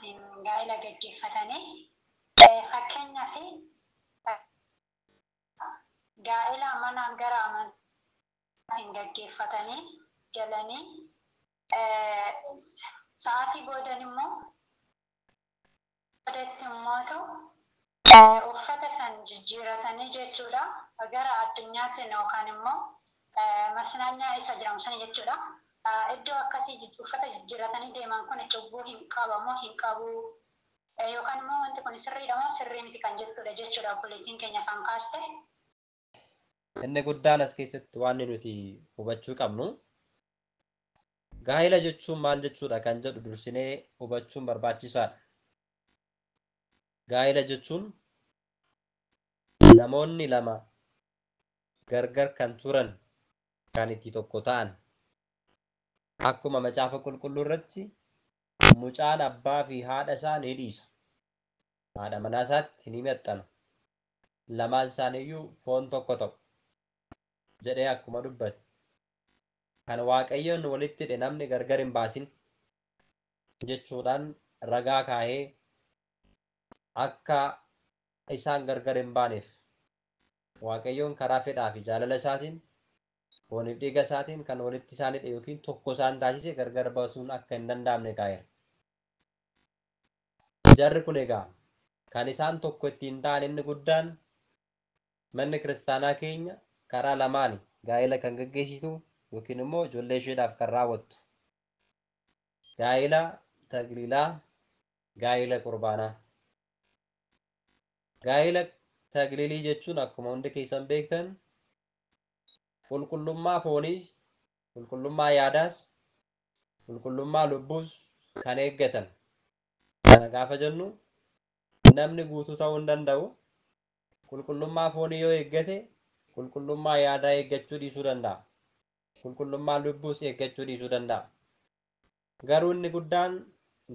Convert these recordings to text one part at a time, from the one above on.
amantiin gaa'ela gaggeeffatanii, fakkeenyaaf gaa'ela manaan gara amantiin gaggeeffatanii galanii sa'aatii boodan immoo boodatti immootu uffata san jijjiiratanii jechuudha gara addunyaatti yookaan immoo masnaanyaa isa jedhamu sana jechuudha. Iddoo akkasii uffata jijjiiratanii deeman kun cubbuu hin qabamoo hin qabu, yookaan immoo wanti kun sirriidha moo sirrii miti kan jettudha jechuudha obboleettiin keenya kan kaaste. Inni guddaan as keessatti waan nuti hubachuu qabnu, gaa'ela jechuun maal jechuudha kan jedhu dursinee hubachuun barbaachisaadha. Gaa'ela jechuun namoonni lama gargar kan turan kan itti tokko ta'an, akkuma Macaafa Qulqulluu irratti mucaan abbaa fi haadha isaa ni dhiisa. Haadha manaa isaatti ni maxxana. Lamaan isaaniiyyuu foon tokko ta'u jedhee akkuma dubbate. Kan Waaqayyoon walitti hidhe namni gargar hin baasin jechuudhaan ragaa kaahee akka isaan gargar hin baaneef Waaqayyoon karaa fedhaa fi jaalala isaatiin fooniif dhiiga isaatiin kan walitti isaan hidhe yookiin tokko isaan taasise gargar baasuun akka hin danda'amne kaa'eera. Jarri kun egaa kan isaan tokko ittiin ta'an inni guddaan, manni kiristaanaa keenya karaa lamaani gaa'ela kan gaggeessitu yookiin immoo ijoollee isheedhaaf kan raawwattu. Gaa'ela tagliilaa, gaa'ela qurbaanaa. Gaa'ela tagliilii jechuun akkuma hundi keessan beektan qulqullummaa fooniis, qulqullummaa yaadaas, qulqullummaa lubbuus kan eeggatan. Kana gaafa jennu namni guutuu ta'uu hin danda'u. Qulqullummaa foonii yoo eeggate qulqullummaa yaadaa eeggachuu dhiisuu danda'a. Qulqullummaa lubbuus eeggachuu dhiisuu danda'a. Garuu inni guddaan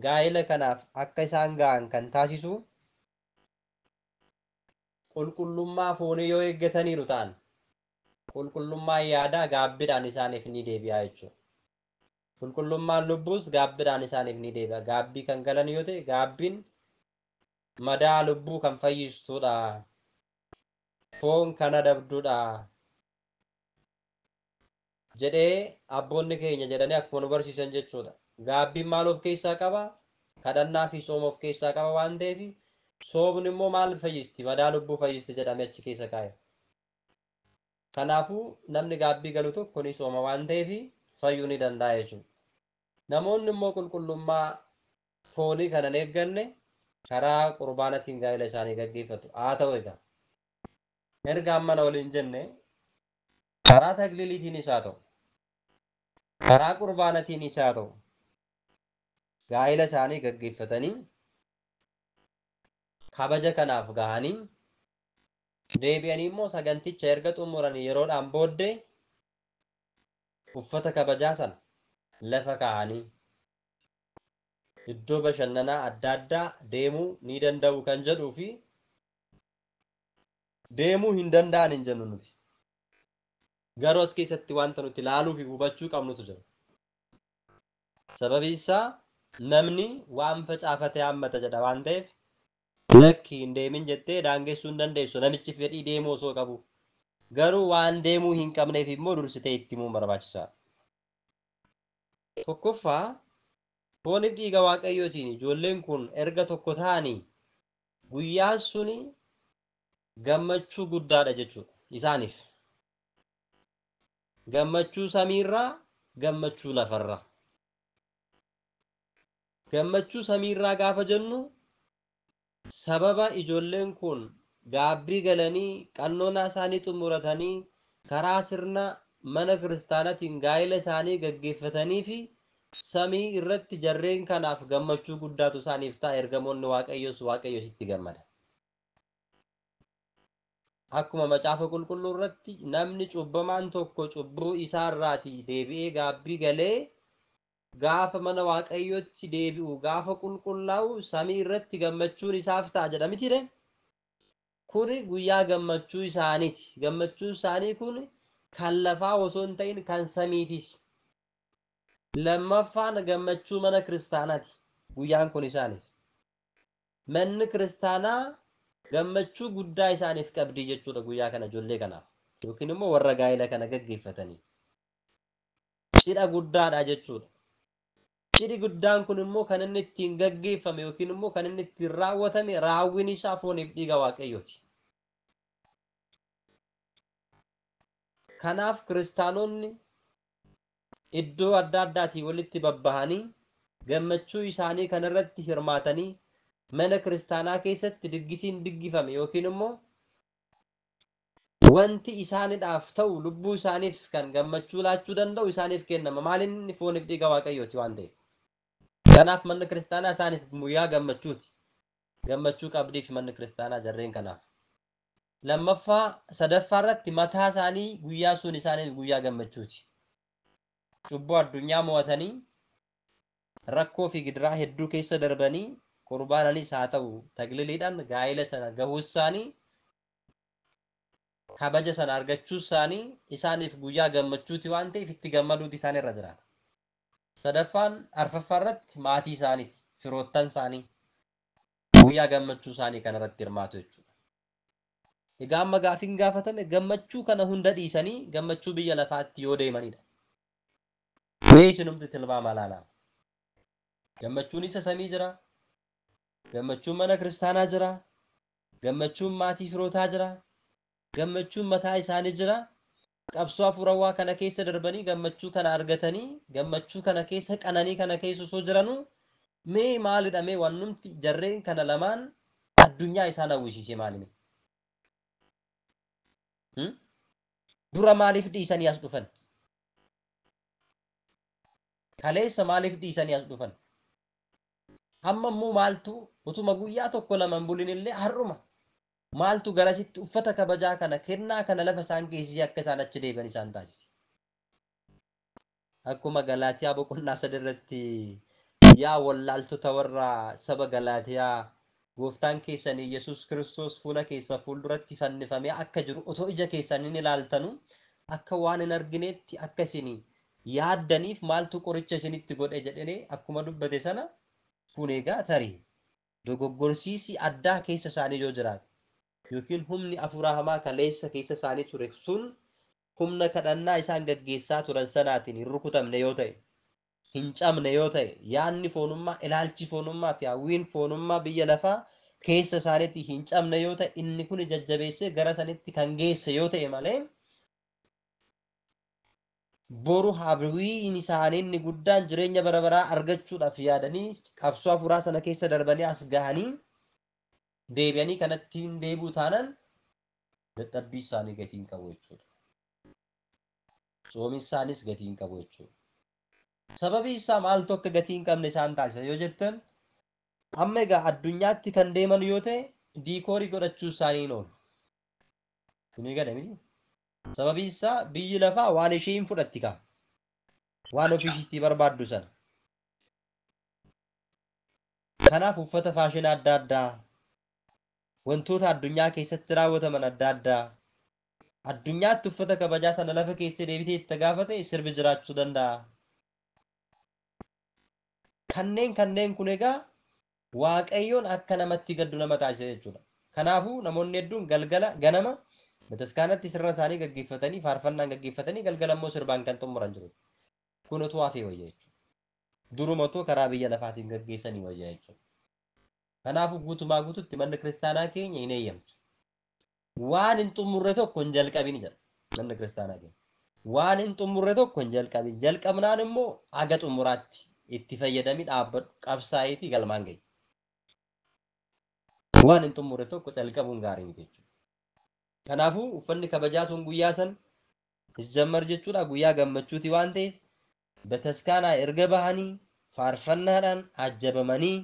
gaa'ela kanaaf akka isaan ga'an kan taasisu qulqullummaa foonii yoo eeggataniiru ta'an qulqullummaa yaadaa gaabbiidhaan isaaniif ni deebi'a jechuudha. Qulqullummaan lubbuus gaabbiidhaan isaaniif ni deebi'a. Gaabbii kan galan yoo ta'e gaabbiin madaa lubbuu kan fayyistudha. Foon kan adabdudha jedhee abboonni keenya jedhanii akkuma nu barsiisan jechuudha. Gaabbiin maal of keessaa qaba? Kadhannaa fi sooma of keessaa qaba waan ta'eef soomni immoo maal fayyisti? Madaa lubbuu fayyisti jedhamee achi keessa kaa'e. Kanaafuu namni gaabbii galu tokko ni sooma waan ta'eef fayyuu ni danda'a jechuudha. Namoonni immoo qulqullummaa foonii kana hin eegganne karaa qurbaanatiin gaa'ela isaanii gaggeeffatu. Haa ta'u egaa erga amma na waliin jenne karaa tagliiliitiin isaa ta'u, karaa qurbaanatiin isaa ta'u gaa'ela isaanii gaggeeffatanii kabaja kanaaf gahanii deebi'anii immoo saganticha erga xumuranii yeroodhaan booddee uffata kabajaa sana lafa kaa'anii iddoo bashannanaa adda addaa deemuu ni danda'u kan jedhuu fi deemuu hin danda'an hin jennu nuti. Garuu as keessatti wanta nuti ilaaluu fi hubachuu qabnutu jira. Sababi isaa namni waan facaafate haammata jedha waan ta'eef lakki hin deemin jettee daangessuu hin dandeessu namichi fedhii deemuu osoo qabu. Garuu waan deemuu hin qabneef immoo dursitee itti himuun barbaachisaadha. Tokkoffaa, fooniif dhiiga Waaqayyootiin ijoolleen kun erga tokko ta'anii guyyaan suni gammachuu guddaadha jechuudha isaaniif. Gammachuu samiirraa, gammachuu lafarraa. Gammachuu samiirraa gaafa jennu sababa ijoolleen kun gaabbii galanii qannoonaa isaanii xumuratanii karaa sirna mana kiristaanaatiin gaa'ela isaanii gaggeeffatanii fi samii irratti jarreen kanaaf gammachuu guddaatu isaaniif ta'a. Ergamoonni Waaqayyoos Waaqayyoos itti gammada. Akkuma Macaafa Qulqulluu irratti namni cubbamaan tokko cubbuu isaarraatii deebi'ee gaabbii galee gaafa mana Waaqayyootti deebi'u gaafa qulqullaa'u samii irratti gammachuun isaaf ta'a jedha miti ree? Kuni guyyaa gammachuu isaaniiti. Gammachuun isaanii kun kan lafaa osoo hin ta'in kan samiitis. Lammaffaan gammachuu mana kiristaanaati. Guyyaan kun isaaniif. Manni kiristaanaa gammachuu guddaa isaaniif qabdii jechuudha guyyaa kana ijoollee kanaaf yookiin immoo warra gaa'ela kana gaggeeffatanii. Cidha guddaadha jechuudha. Cidhi guddaan kun immoo kan inni ittiin gaggeeffame yookiin immoo kan inni ittiin raawwatame raawwiin isaa fooniif dhiiga Waaqayyooti. Kanaaf kiristaanonni iddoo adda addaatii walitti babbahanii gammachuu isaanii kanarratti hirmaatanii mana kiristaanaa keessatti diggisiin diggifame yookiin immoo wanti isaaniidhaaf ta'u lubbuu isaaniif kan gammachuu laachuu danda'u isaaniif kennama. Maaliin inni fooniif dhiiga Waaqayyooti waan ta'eef. Kanaaf manni kiristaanaa isaaniif guyyaa gammachuuti. Gammachuu qabdiif manni kiristaanaa jarreen kanaaf. Lammaffaa sadaffaa irratti mataa isaanii guyyaa sun isaaniif guyyaa gammachuuti. Cubbuu addunyaa mo'atanii rakkoo fi gidiraa hedduu keessa darbanii qurbaananis haa ta'u tagliliidhaan gaa'ela sana gahuu isaanii kabaja sana argachuu isaanii isaaniif guyyaa gammachuuti waan ta'eef itti gammaduuti isaan irra jiraata. Sadaffaan arfaffaa irratti maatii isaaniiti firoottan isaanii guyyaa gammachuu isaanii kanarratti hirmaatu jechuudha. Egaa amma gaafiin gaafatame gammachuu kana hunda dhiisanii gammachuu biyya lafaatti yoo deemanidha. Mee isinumti tilmaama ilaalaa. Gammachuun isa samii jira. Gammachuun mana kiristaanaa jira. Gammachuun maatii firootaa jira. Gammachuun mataa isaanii jira. Qabsoo hafuurawaa kana keessa darbanii gammachuu kana argatanii gammachuu kana keessa qananii kana keessa osoo jiranuu mee maalidha mee wannumti jarreen kana lamaan addunyaa isaan hawwisiise maalimi? Dura maaliif dhiisanii as dhufan? Kaleessa maaliif dhiisanii as dhufan? Amma immoo maaltu utuma guyyaa tokko lama hin bulin illee har'uma maaltu garasitti uffata kabajaa kana kennaa kana lafa isaan geessisee akka isaan achi deebi'an isaan taasise. Akkuma Galaatiyaa boqonnaa sadi irratti yaa wallaaltota warra saba Galaatiyaa gooftaan keessan Yesuus Kiristoos fuula keessa fuulduratti fannifamee akka jiru otoo ija keessan hin ilaaltanu akka waan hin arginetti akka isin yaaddaniif maaltu qoricha isinitti godhe jedhee akkuma dubbate sana kun egaa tarii dogoggorsiisi addaa keessa isaanii yoo jiraate yookiin humni hafuura hamaa kaleessa keessa isaanii ture sun humna kadhannaa isaan gaggeessaa turan sanaatiin hin rukutamne yoo ta'e hin cabne yoo ta'e yaadni foonummaa ilaalchi foonummaa fi hawwiin foonummaa biyya lafaa keessa isaaniitti hin cabne yoo ta'e inni kun jajjabeessee gara sanitti kan geesse yoo ta'e malee boru hawwiin isaanii inni guddaan jireenya bara baraa argachuudhaaf yaadanii qabsoo hafuuraa sana keessa darbanii as gahanii deebi'anii kanatti hin deebi'u taanaan dadhabbii isaanii gatii hin qabu jechuudha. Tsoomi isaanis gatii hin qabu jechuudha. Sababii isaa maaltu akka gatii hin qabne isaan taasisa yoo jettan amma egaa addunyaatti kan deeman yoo ta'e diikoorii godhachuu isaanii hin oolu. Kun gada miti. Sababii isaa biyyi lafaa waan ishee hin fudhatti kaa. Waan ofii isheetii barbaaddu sana. Kanaaf uffata faashinaa adda addaa wantoota addunyaa keessatti raawwataman adda addaa addunyaatti uffata kabajaa sana lafa keessee deebitee itti gaafate sirbi jiraachuu danda'a. Kanneen kun egaa Waaqayyoon akka namatti gaddu nama taasisa jechuudha. Kanaafuu namoonni hedduun galgala ganama bataskaanatti sirna isaanii gaggeeffatanii faarfannaan gaggeeffatanii galgala immoo sirbaan kan xumuran jiru. Kun otoo hafee wayya jechuudha. Duruma otoo karaa biyya lafaatiin gaggeessanii wayya jechuudha. Kanaafuu guutumaa guututti manni kiristaanaa keenya hin eeyyamtu. Waan hin xumurre tokko hin jalqabin jedha manni kiristaanaa keenya. Waan hin xumurre tokko hin jalqabin. Jalqabnaan immoo haga xumuraatti itti fayyadamii dhaabbadhu qabsaa'iitii galmaan gahi. Waan hin xumurre tokko jalqabuun gaarii miti jechuudha. Kanaafuu uffanni kabajaa sun guyyaa san jammar jechuudha guyyaa gammachuuti waan ta'eef bataskaanaa erga bahanii faarfannaadhaan ajjabamanii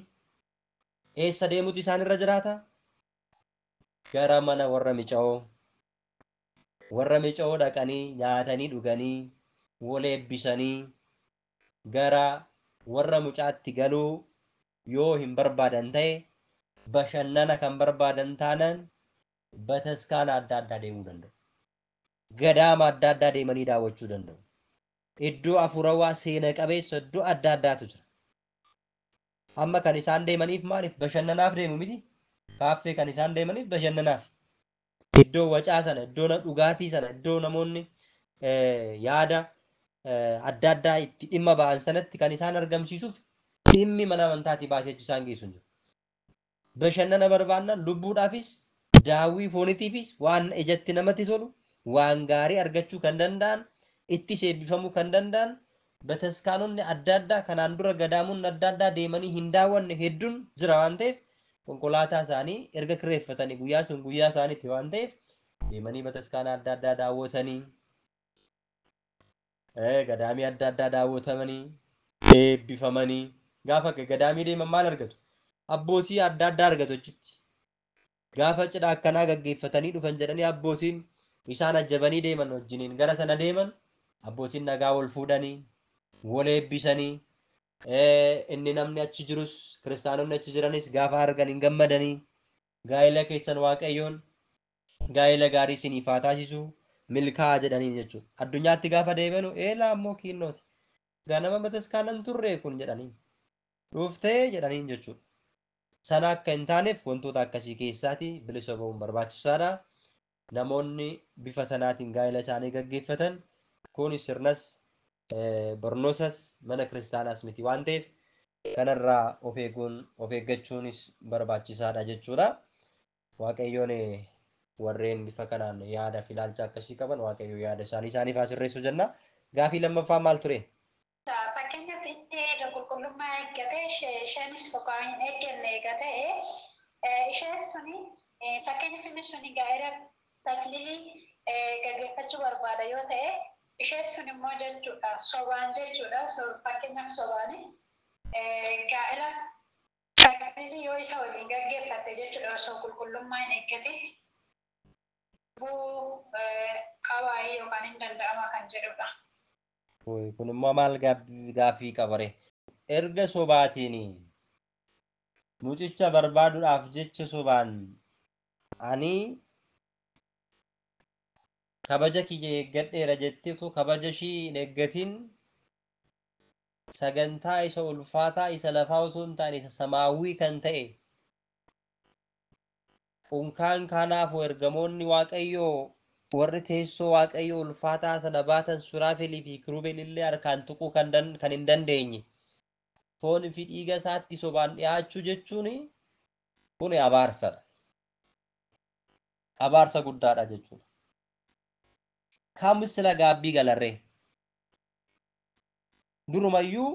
eessa deemutu isaan irra jiraata? Gara mana warra mica'oo. Warra mica'oo dhaqanii nyaatanii dhuganii wal eebbisanii gara warra mucaatti galuu yoo hin barbaadan ta'e bashannana kan barbaadan taanaan bataskaana adda addaa deemuu danda'u. Gadaama adda addaa deemanii daawwachuu danda'u. Iddoo hafuurawaa seena qabeessa iddoo adda addaatu jira. Amma kan isaan deemaniif maaliif bashannanaaf deemu miti? Kaaffee kan isaan deemaniif bashannanaaf. Iddoo wacaa sana, iddoo dhugaatii sana, iddoo namoonni yaada adda addaa itti dhimma ba'an sanatti kan isaan argamsiisuuf dhimmi mana amantaatii baasee achi isaan geessu hin jiru. Bashannana barbaannaan lubbuudhaafis daawwii foonitiifis waan ijatti namatti tolu waan gaarii argachuu kan danda'an ittis eebbifamuu kan danda'an bataskaanonni adda addaa kanaan dura gadaamonni adda addaa deemanii hin daawwanne hedduun jira waan ta'eef konkolaataa isaanii erga kireeffatanii guyyaa sun guyyaa isaaniitti waan ta'eef deemanii bataskaana adda addaa daawwatanii gadaamii adda addaa daawwatamanii eebbifamanii gaafa gadaamii deeman maal argatu? Abbootii adda addaa argatu achitti. Gaafa cidha akkanaa gaggeeffatanii dhufan jedhanii abbootiin isaan ajjabanii deeman wajjiniin gara sana deeman abbootiin nagaa wal fuudhanii wal eebbisanii inni namni achi jirus kiristaanonni achi jiranis gaafa argan hin gammadanii gaa'ela keessan Waaqayyoon gaa'ela gaarii isiniif haa taasisu milkaa'aa jedhanii jechuudha. Addunyaatti gaafa deemanu eelaa ammoo kiinnooti. Ganama bataskaanan turre kun jedhanii dhuftee jedhaniin jechuudha. Sana akka hin taaneef wantoota akkasii keessaati bilisa ba'uun barbaachisaadha. Namoonni bifa sanaatiin gaa'ela isaanii gaggeeffatan kun sirnas barnoosas mana kiristaanaas miti waan ta'eef kanarraa of eeguun of eeggachuunis barbaachisaadha jechuudha. Waaqayyoon warreen bifa kanaan yaada fi ilaalcha akkasii qaban Waaqayyo yaada isaanii isaaniif haa sirreessu jenna. Gaafii lammaffaa maal ture? Fakkeenyaaf inni eega qulqullummaa eeggate isheenis kophaa hin eegganne eega ta'e isheen suni fakkeenyaaf inni suni gaa'ela taklilii gaggeeffachuu barbaada yoo ta'e isheen sun immoo jechuudha sobaan jechuudha fakkeenyaaf sobaani gaa'ela taklilii yoo isa waliin gaggeeffatte jechuudha osoo qulqullummaa hin eeggatin buu qabaayee yookaan hin danda'ama kan jedhudha. Kun immoo maal gaaffii qabare? Erga sobaatiin mucicha barbaaduudhaaf jecha sobaan ani kabaja kiyya eeggadheera jetteetu kabaja ishii hin eeggatin sagantaa isa ulfaataa isa lafaa osoo hin taane isa samaawwii kan ta'e unkaan kanaafuu ergamoonni Waaqayyoo warri teessoo Waaqayyoo ulfaataa sana baatan Suraafelii fi Kiruubel illee harkaan tuquu kan hin dandeenye foon fi dhiiga isaatti sobaan dhiyaachuu jechuun kun abaarsadha. Abaarsa guddaadha jechuudha. Kam sila gaabbii galarree? Durumayyuu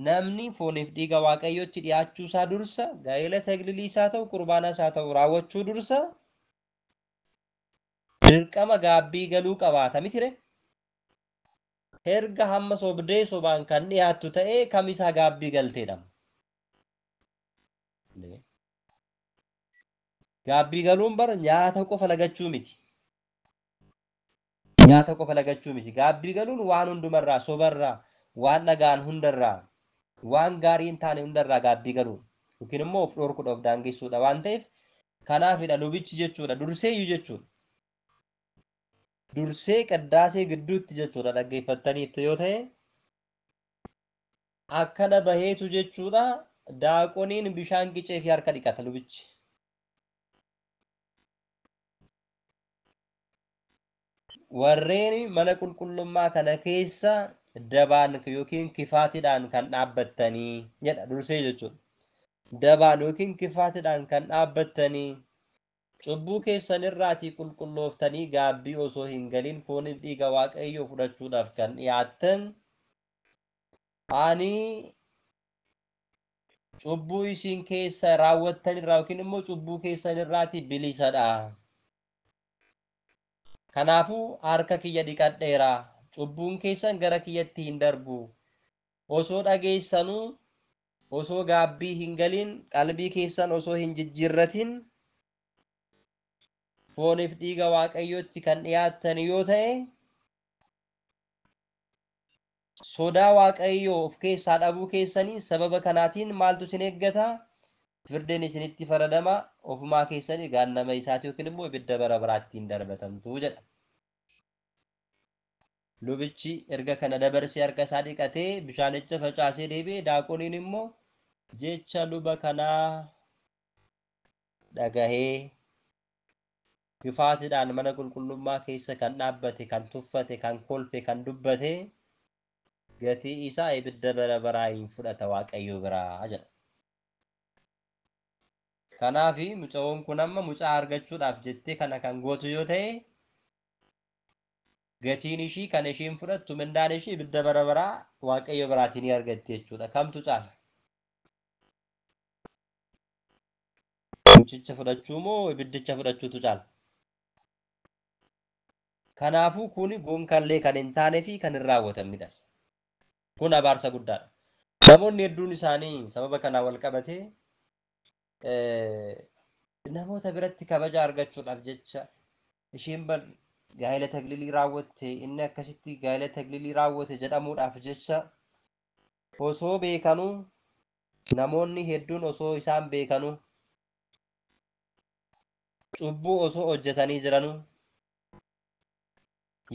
namni fooniif dhiiga Waaqayyootti dhiyaachuu isaa dursa gaa'ela taglilii isaa ta'u qurbaana isaa ta'u raawwachuu dursa dirqama gaabbii galuu qabaata mitire. Erga hamma sobdee sobaan kan dhiyaattu ta'ee kam isaa gaabbii galteedha. Gaabbii galuun bara nyaata qofa lagachuu miti. Nyaata qofa lagachuu miti. Gaabbii galuun waan hundumarraa sobarraa waan dhagaan hundarraa waan gaarii hin taane hundarraa gaabbii galuun yookiin immoo of dhorkuudha of daangessuudha waan ta'eef kanaafidha lubichi jechuudha durseeyyuu jechuudha. Dursee qaddaasee gidduutti jechuudha dhaggeeffattaniitti yoo ta'e akkana baheetu jechuudha daaqoniin bishaan qicee fi harka dhiqata lubichi. Warreen mana qulqullummaa kana keessa dabaan yookiin kifaatiidhaan kan dhaabbattanii jedha dursee jechuudha. Dabaan yookiin kifaatiidhaan kan dhaabbattanii cubbuu keessan irraatii qulqullooftanii gaabbii osoo hin galin fooniif dhiiga Waaqayyoo fudhachuudhaaf kan dhiyaattan ani cubbuu isin keessa raawwattan irraa yookiin immoo cubbuu keessan irraatii bilisadha. Kanaafuu harka kiyya dhiqadheera. Cubbuun keessan gara kiyyatti hin darbu. Osoo dhageessanuu osoo gaabbii hin galin qalbii keessan osoo hin jijjiirratin fooniif dhiiga Waaqayyootti kan dhiyaattan yoo ta'e sodaa Waaqayyoo of keessaa dhabuu keessanii sababa kanaatiin maaltu isin eeggata? Firdeen isinitti faradama ofumaa keessanii gaannama isaati yookiin immoo ibidda bara baraatti hin darbatamtu jedha. Lubichi erga kana dabarsee harka isaa dhiqatee bishaanicha facaasee deebi'ee daaqoniin immoo Jecha luba kanaa dhagahee kifaatiidhaan mana qulqullummaa keessa kan dhaabbate, kan tuffate, kan kolfe, kan dubbate gatii isaa ibidda bara baraa hin fudhata Waaqayyo biraa jedha. Kanaaf mucaawwan kun amma mucaa argachuudhaaf jettee kana kan gootu yoo ta'e gatiin ishii kan isheen fudhattu mindaan ishii ibidda bara baraa Waaqayyo biraatiin ni argatti jechuudha. Kamtu caala? Mucicha fudhachuu moo ibiddicha fudhachuutu caala? Kanaafuu kun gonkallee kan hin taanee fi kan hin raawwatamnedha. Kun abaarsa guddaadha. Namoonni hedduun isaanii sababa kanaan wal qabatee namoota biratti kabaja argachuudhaaf jecha isheen gaa'ela taglilii raawwatte, inni akkasitti gaa'ela taglilii raawwate jedhamuudhaaf jecha osoo beekanuu namoonni hedduun osoo isaan beekanuu cubbuu osoo hojjetanii jiranuu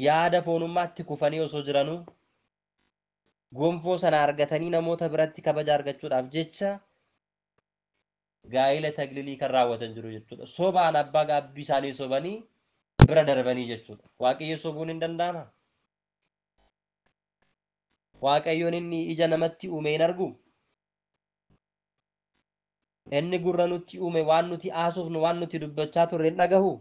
yaada foonummaatti kufanii osoo jiranuu gonfoo sana argatanii namoota biratti kabaja argachuudhaaf jecha gaa'ela taglilii kan raawwatan jiru jechuudha. Sobaan abbaa gaabbii isaanii sobanii bira darbanii jechuudha. Waaqayyo sobuun hin danda'ama? Waaqayyoon inni ija namatti uume hin argu? Inni gurra nutti uume waan nuti haasofnu waan nuti dubbachaa turre hin dhagahu?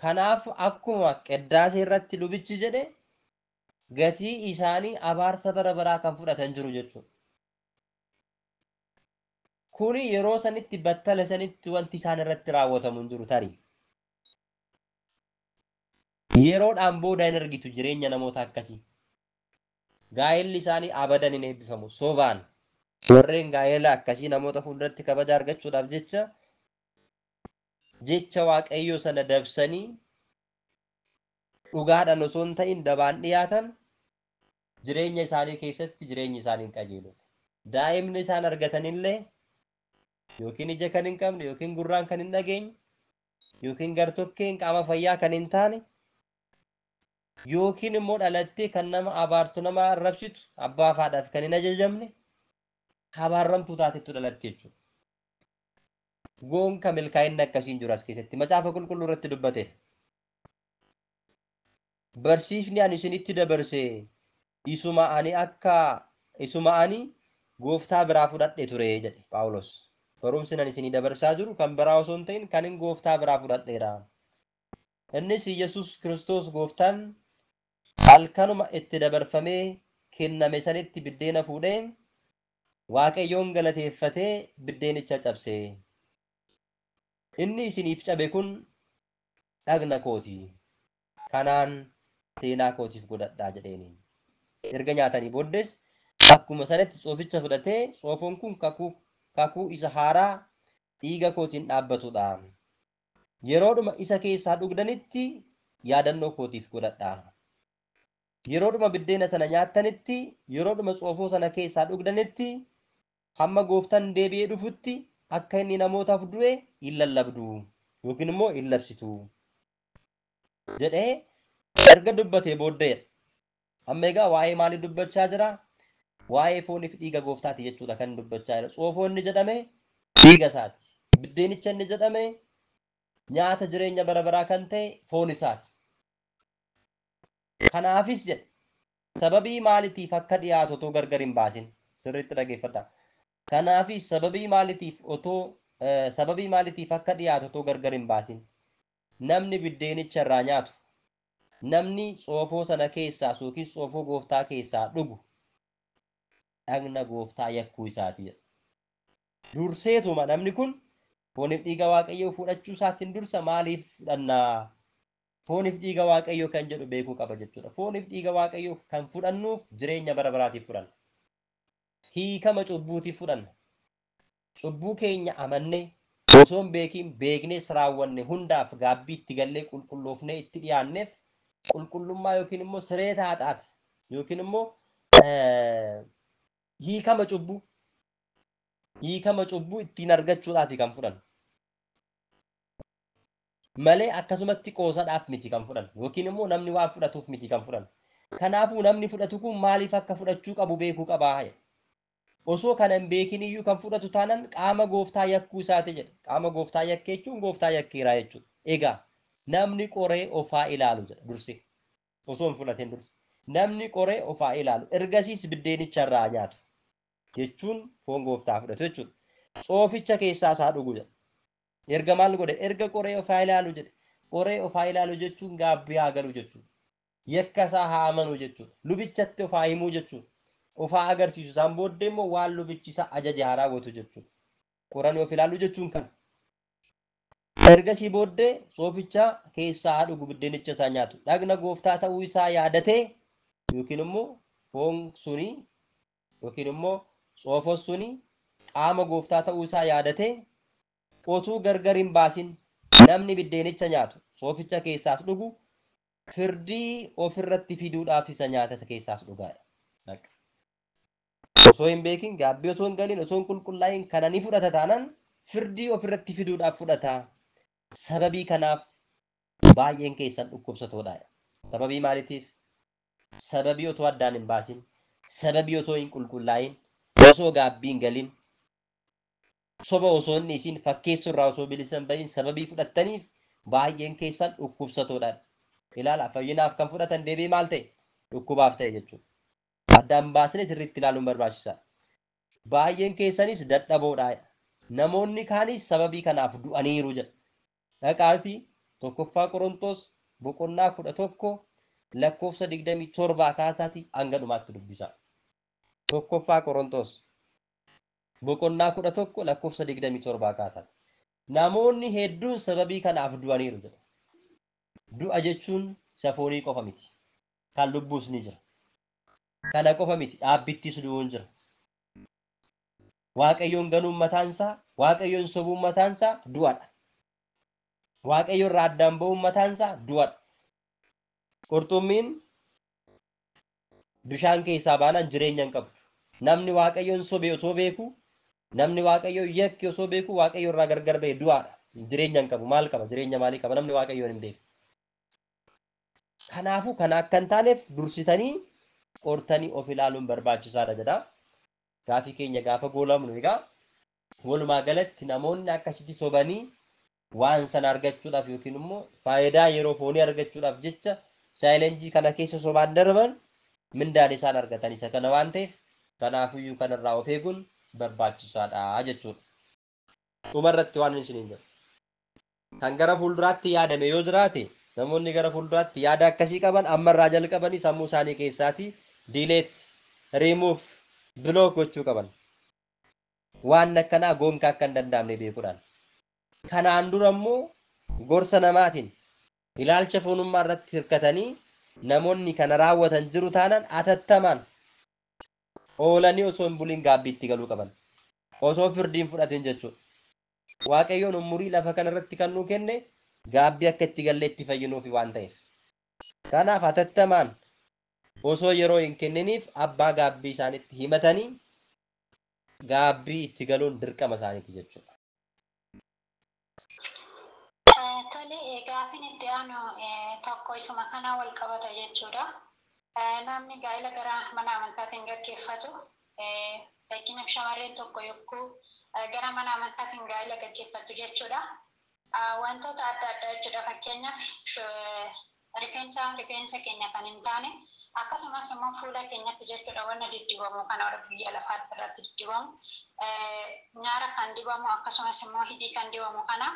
Kanaaf akkuma qiddaasee irratti lubichi jedhe gatii isaanii abaarsa bara baraa kan fudhatan jiru jechuudha. Kuni yeroo sanitti battala sanitti wanti isaan irratti raawwatamu hin jiru tarii. Yeroodhaan booda hin argitu jireenya namoota akkasii. Gaa'elli isaanii abadan hin eebbifamu. Sobaan warreen gaa'ela akkasii namoota fuulduratti kabaja argachuudhaaf jecha jecha Waaqayyoo sana dabsanii dhugaadhaan osoo hin ta'in dabaan dhiyaatan jireenya isaanii keessatti jireenyi isaanii hin qajeelu. Daa'imni isaan argatanillee yookiin ija kan hin qabne yookiin gurraan kan hin dhageenye yookiin gartokkeen qaama fayyaa kan hin taane yookiin immoo dhalattee kan nama abaartu nama arrabsitu abbaa fi haadhaaf kan hin ajajamne abaarramtuu taatetu dhalatte jechuudha. Gonka milkaa'inni akkasiin jiru as keessatti macaafa qulqulluu irratti dubbate. Barsiifni ani isinitti dabarse isuma ani gooftaa biraa fudhadhe ture jedhe Phaawulos. Barumsi ani isinii dabarsaa jiru kan biraa osoo hin ta'in kan inni gooftaa biraa fudhadheera. Innis Yesuus Kiristoos gooftaan halkanuma itti dabarfamee kenname sanitti biddeena fuudhee Waaqayyoon galateeffatee biddeenicha cabse. Inni isiniif cabe kun dhagna kooti. Kanaan seenaa kootiif godhadhaa jedheeni. Erga nyaatanii booddees akkuma sanatti tsooficha fudhatee tsoofoon kun kakuu isa haaraa dhiiga kootiin dhaabbatudha. Yeroodhuma isa keessaa dhugdanitti yaadannoo kootiif godhadhaa. Yeroodhuma biddeena sana nyaattanitti, yeroodhuma tsoofoo sana keessaa dhugdanitti hamma gooftaan deebi'ee dhufutti akka inni namootaaf du'e hin lallabdu yookiin immoo hin labsitu jedhee erga dubbatee booddeedha. Amma egaa waa'ee maalii dubbachaa jira? Waa'ee fooniif dhiiga gooftaati jechuudha kan dubbachaa jira. Tsoofoo inni jedhame dhiiga isaati. Biddeenicha inni jedhame nyaata jireenya bara baraa kan ta'e foon isaati. Kanaafis jedhe sababii maaliitiif akka dhiyaatu otoo gargar hin baasin sirriitti dhaggeeffadhaa. Kanaafis sababii maaliitiif otoo sababii maaliitiif akka dhiyaatu otoo gargar hin baasin namni biddeenicha irraa nyaatu namni tsoofoo sana keessaa yookiin tsoofoo gooftaa keessaa dhugu dhagna gooftaa yakkuu isaati. Durseetuma namni kun fooniif dhiiga Waaqayyoo fudhachuu isaatiin dursa maaliif fudhannaa? Fooniif dhiiga Waaqayyoo kan jedhu beekuu qaba jechuudha. Fooniif dhiiga Waaqayyoo kan fudhannuuf jireenya bara baraatiif fudhanna. Hiikama cubbuutiif fudhanna. Cubbuu keenya amannee osoo hin beekiin beeknees raawwanne hundaaf gaabbii itti gallee qulqulloofnee itti dhiyaanneef qulqullummaa yookiin immoo siree taaxaati yookiin immoo hiikama cubbuu ittiin argachuudhaaf kan fudhannu. Malee akkasumatti qoosadhaaf miti kan fudhannu yookiin immoo namni waan fudhatuuf miti kan fudhannu. Kanaafuu namni fudhatu kun maaliif akka fudhachuu qabu beekuu qabaa jedha. Osoo kana hin beekin iyyuu kan fudhatu taanaan qaama gooftaa yakkuu isaati jedha. Qaama gooftaa yakkee jechuun gooftaa yakkeeraa jechuudha. Egaa namni qoree ofaa ilaalu jedha dursi. Osoo hin fudhatin dursi. Namni qoree ofaa ilaalu ergasiis biddeenicha irraa nyaatu jechuun foon gooftaa fudhatu jechuudha. Xooficha keessaa isaa dhugu jedha. Erga maal godhe? Erga qoree ofaa ilaalu jedhe. Qoree ofaa ilaalu jechuun gaabbii haa galu jechuudha. Yakka isaa haa amanu jechuudha. Lubichatti ofaa himuu jechuudha. Ofaa agarsiisu isaan booddee immoo waan lubichi isaa ajaje haa raawwatu jechuudha. Qoranii of ilaalu jechuun kana. Ergasii booddee xooficha keessaa haa dhugu biddeenicha isaa nyaatu. Dhagna gooftaa ta'uu isaa yaadatee yookiin immoo foon suni yookiin immoo xoofon suni qaama gooftaa ta'uu isaa yaadatee otuu gargar hin baasin namni biddeenicha nyaatu xooficha keessaas dhugu firdii ofirratti fiduudhaaf isa nyaata isa keessaas dhugaadha. Osoo hin beekin gaabbii osoo hin galin osoo hin qulqullaa'in kana ni fudhata taanaan firdii ofirratti fiduudhaaf fudhata. Sababii kanaaf baay'een keessan dhukkubsatoodha. Sababii maaliitiif? Sababii otoo addaan hin baasin, sababii otoo hin qulqullaa'in, osoo gaabbii hin galin, soba osoo hin dhiisin, fakkeessuu irraa osoo bilisa hin bahin sababii fudhattaniif baay'een keessan dhukkubsatoodha. Ilaala fayyinaaf kan fudhatan deebii maal ta'e? Dhukkubaaf ta'e jechuudha. Addaan baasnee sirriitti ilaaluun barbaachisaadha. Baay'een keessanis dadhaboodha. Namoonni kaanis sababii kanaaf du'aniiru jedha. Dhaqaatii 1ffaa Qorontos boqonnaa 11 lakkoofsa 27 kaasaatii hanga dhumaatti dubbisaa. 1ffaa Qorontos boqonnaa 11 lakkoofsa 27 kaasaati. Namoonni hedduun sababii kanaaf du'aniiru jedha. Du'a jechuun isa foonii qofa miti. Kan lubbuus ni jira. Kana qofa miti dhaabbittis du'uun jira. Waaqayyoon ganuun mataan isaa, Waaqayyoon sobuun mataan isaa du'adha. Waaqayyo irraa addaan ba'uun mataan isaa du'adha. Qurxummiin bishaan keessaa baanaan jireenya hin qabdu. Namni Waaqayyoon sobe osoo beeku, namni Waaqayyoon yakke osoo beeku Waaqayyo irraa gargar ba'e du'aadha. Jireenya hin qabu. Maal qaba? Jireenya maalii qaba? Namni Waaqayyoon hin beeku. Kanaafuu kana akka hin taaneef dursitanii qortanii of ilaaluun barbaachisaadha jedha. Gaafii keenya gaafa goolamnu egaa walumaa galatti namoonni akkasitti sobanii waan sana argachuudhaaf yookiin immoo faayidaa yeroo foonii argachuudhaaf jecha chaalenjii kana keessa sobaan darban mindaan isaan argatan isa kana waan ta'eef kanaafiyyuu kanarraa of eeguun barbaachisaadha jechuudha. Dhumarratti waan isiniin jedhu. Kan gara fuulduraatti yaadame yoo jiraate namoonni gara fuulduraatti yaada akkasii qaban ammarraa jalqabanii sammuu isaanii keessaatii delete, remove, block gochuu qaban. Waan akkanaa gonkaa akka hin danda'amne beekuudhaan. Kanaan dura immoo gorsa namaatiin ilaalcha foonummaa irratti hirkatanii namoonni kana raawwatan jiru taanaan atattamaan oolanii osoo hin bulin gaabbiitti galuu qaban. Osoo firdiin fudhatin jechuudha. Waaqayyoon umurii lafa kanarratti kan nuu kenne gaabbii akka itti gallee itti fayyinuufi waan ta'eef. Kanaaf atattamaan osoo yeroo hin kenniniif abbaa gaabbii isaaniitti himatanii gaabbii itti galuun dirqama isaaniiti jechuudha. Tole, gaaffiin itti aanu tokko isuma kana wal qabata jechuudha. Namni gaa'ela gara mana amantaatiin gaggeeffatu fakkeenyaaf shamarreen tokko yogguu gara mana amantaatiin gaa'ela gaggeeffatu jechuudha. Wantoota adda addaa jechuudha. Fakkeenyaaf rifeensa keenya kan hin taane akkasumas immoo fuula keenyatti jechuudha wanna diddibamu kana warra biyya lafaa irratti diddibamu nyaara kan dibamu akkasumas immoo hidhii kan dibamu kana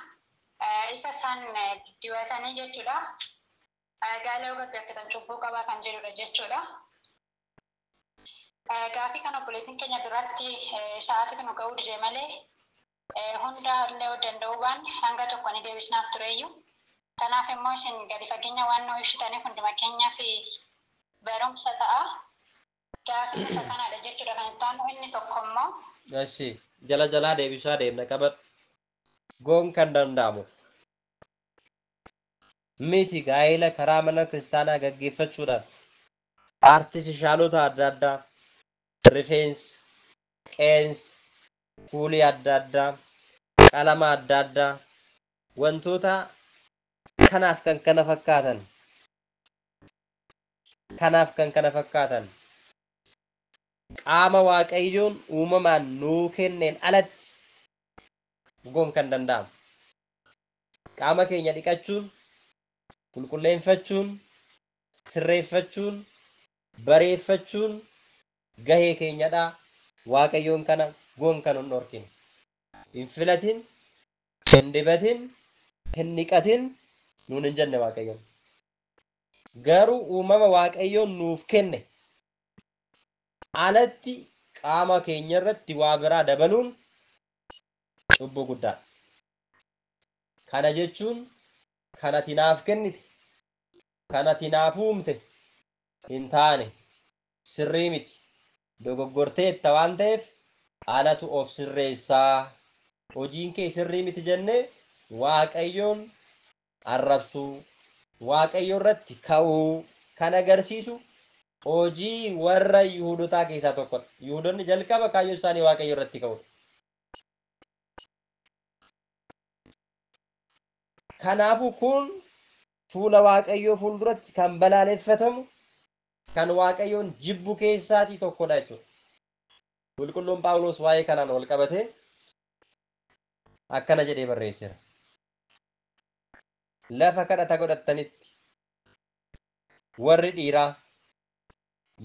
isa isaan diddibatanii jechuudha. Gaa'ela yoo gaggeeffatan cubbuu qabaa kan jedhudha jechuudha. Gaafii kana obboleettiin keenya duratti sa'aatiitu nu ga'uu dide malee hunda illee danda'uu baanne hanga tokko ni deebisnaaf tureyyuu. Kanaaf immoo isin gadi fageenya waan nu ibsitaniif hunduma keenyaaf barumsa ta'a. Gaafiin isa kanadha jechuudha kan itti aanu inni tokko immoo. Eshi jala jalaa deebisaa deemna qabadhu. Goon kan danda'amu miti gaa'ela karaa mana kiristaanaa gaggeeffachuudhaan artifishaalota adda addaa rifeensa, qeensa, kuulii adda addaa, qalama adda addaa wantoota kanaaf kan kana fakkaatan Kanaaf kan kana fakkaatan qaama Waaqayyoon uumamaan nuu kenneen alatti goon kan danda'amu. Qaama keenya dhiqachuun, qulqulleeffachuun, sirreeffachuun, bareeffachuun gahee keenyadha. Waaqayyoon kana goon kan hin dhorkine. Hin filatin, hin dibatin, hin dhiqatin nuun hin jenne Waaqayyoon. Garuu uumama Waaqayyoon nuuf kenne alatti qaama keenya irratti waa biraa dabaluun cubbuu guddaadha. Kana jechuun kan ati naaf kennite, kan ati naaf uumte hin taane, sirrii miti, dogoggorteetta waan ta'eef anatu of sirreessaa, hojiin kee sirrii miti jennee Waaqayyoon arrabsuu, Waaqayyo irratti ka'uu kan agarsiisu hojii warra Yihuudotaa keessaa tokkodha. Yihuudoonni jalqaba kaayyoo isaanii Waaqayyo irratti ka'uudha. Kanaafuu kun fuula Waaqayyoo fuulduratti kan balaaleffatamu, kan Waaqayyoon jibbu keessaatii tokkodha jechuudha. Qulqulluun Phaawulos waa'ee kanaan wal qabatee akkana jedhee barreesseera. Lafa kadhata godhattanitti warri dhiiraa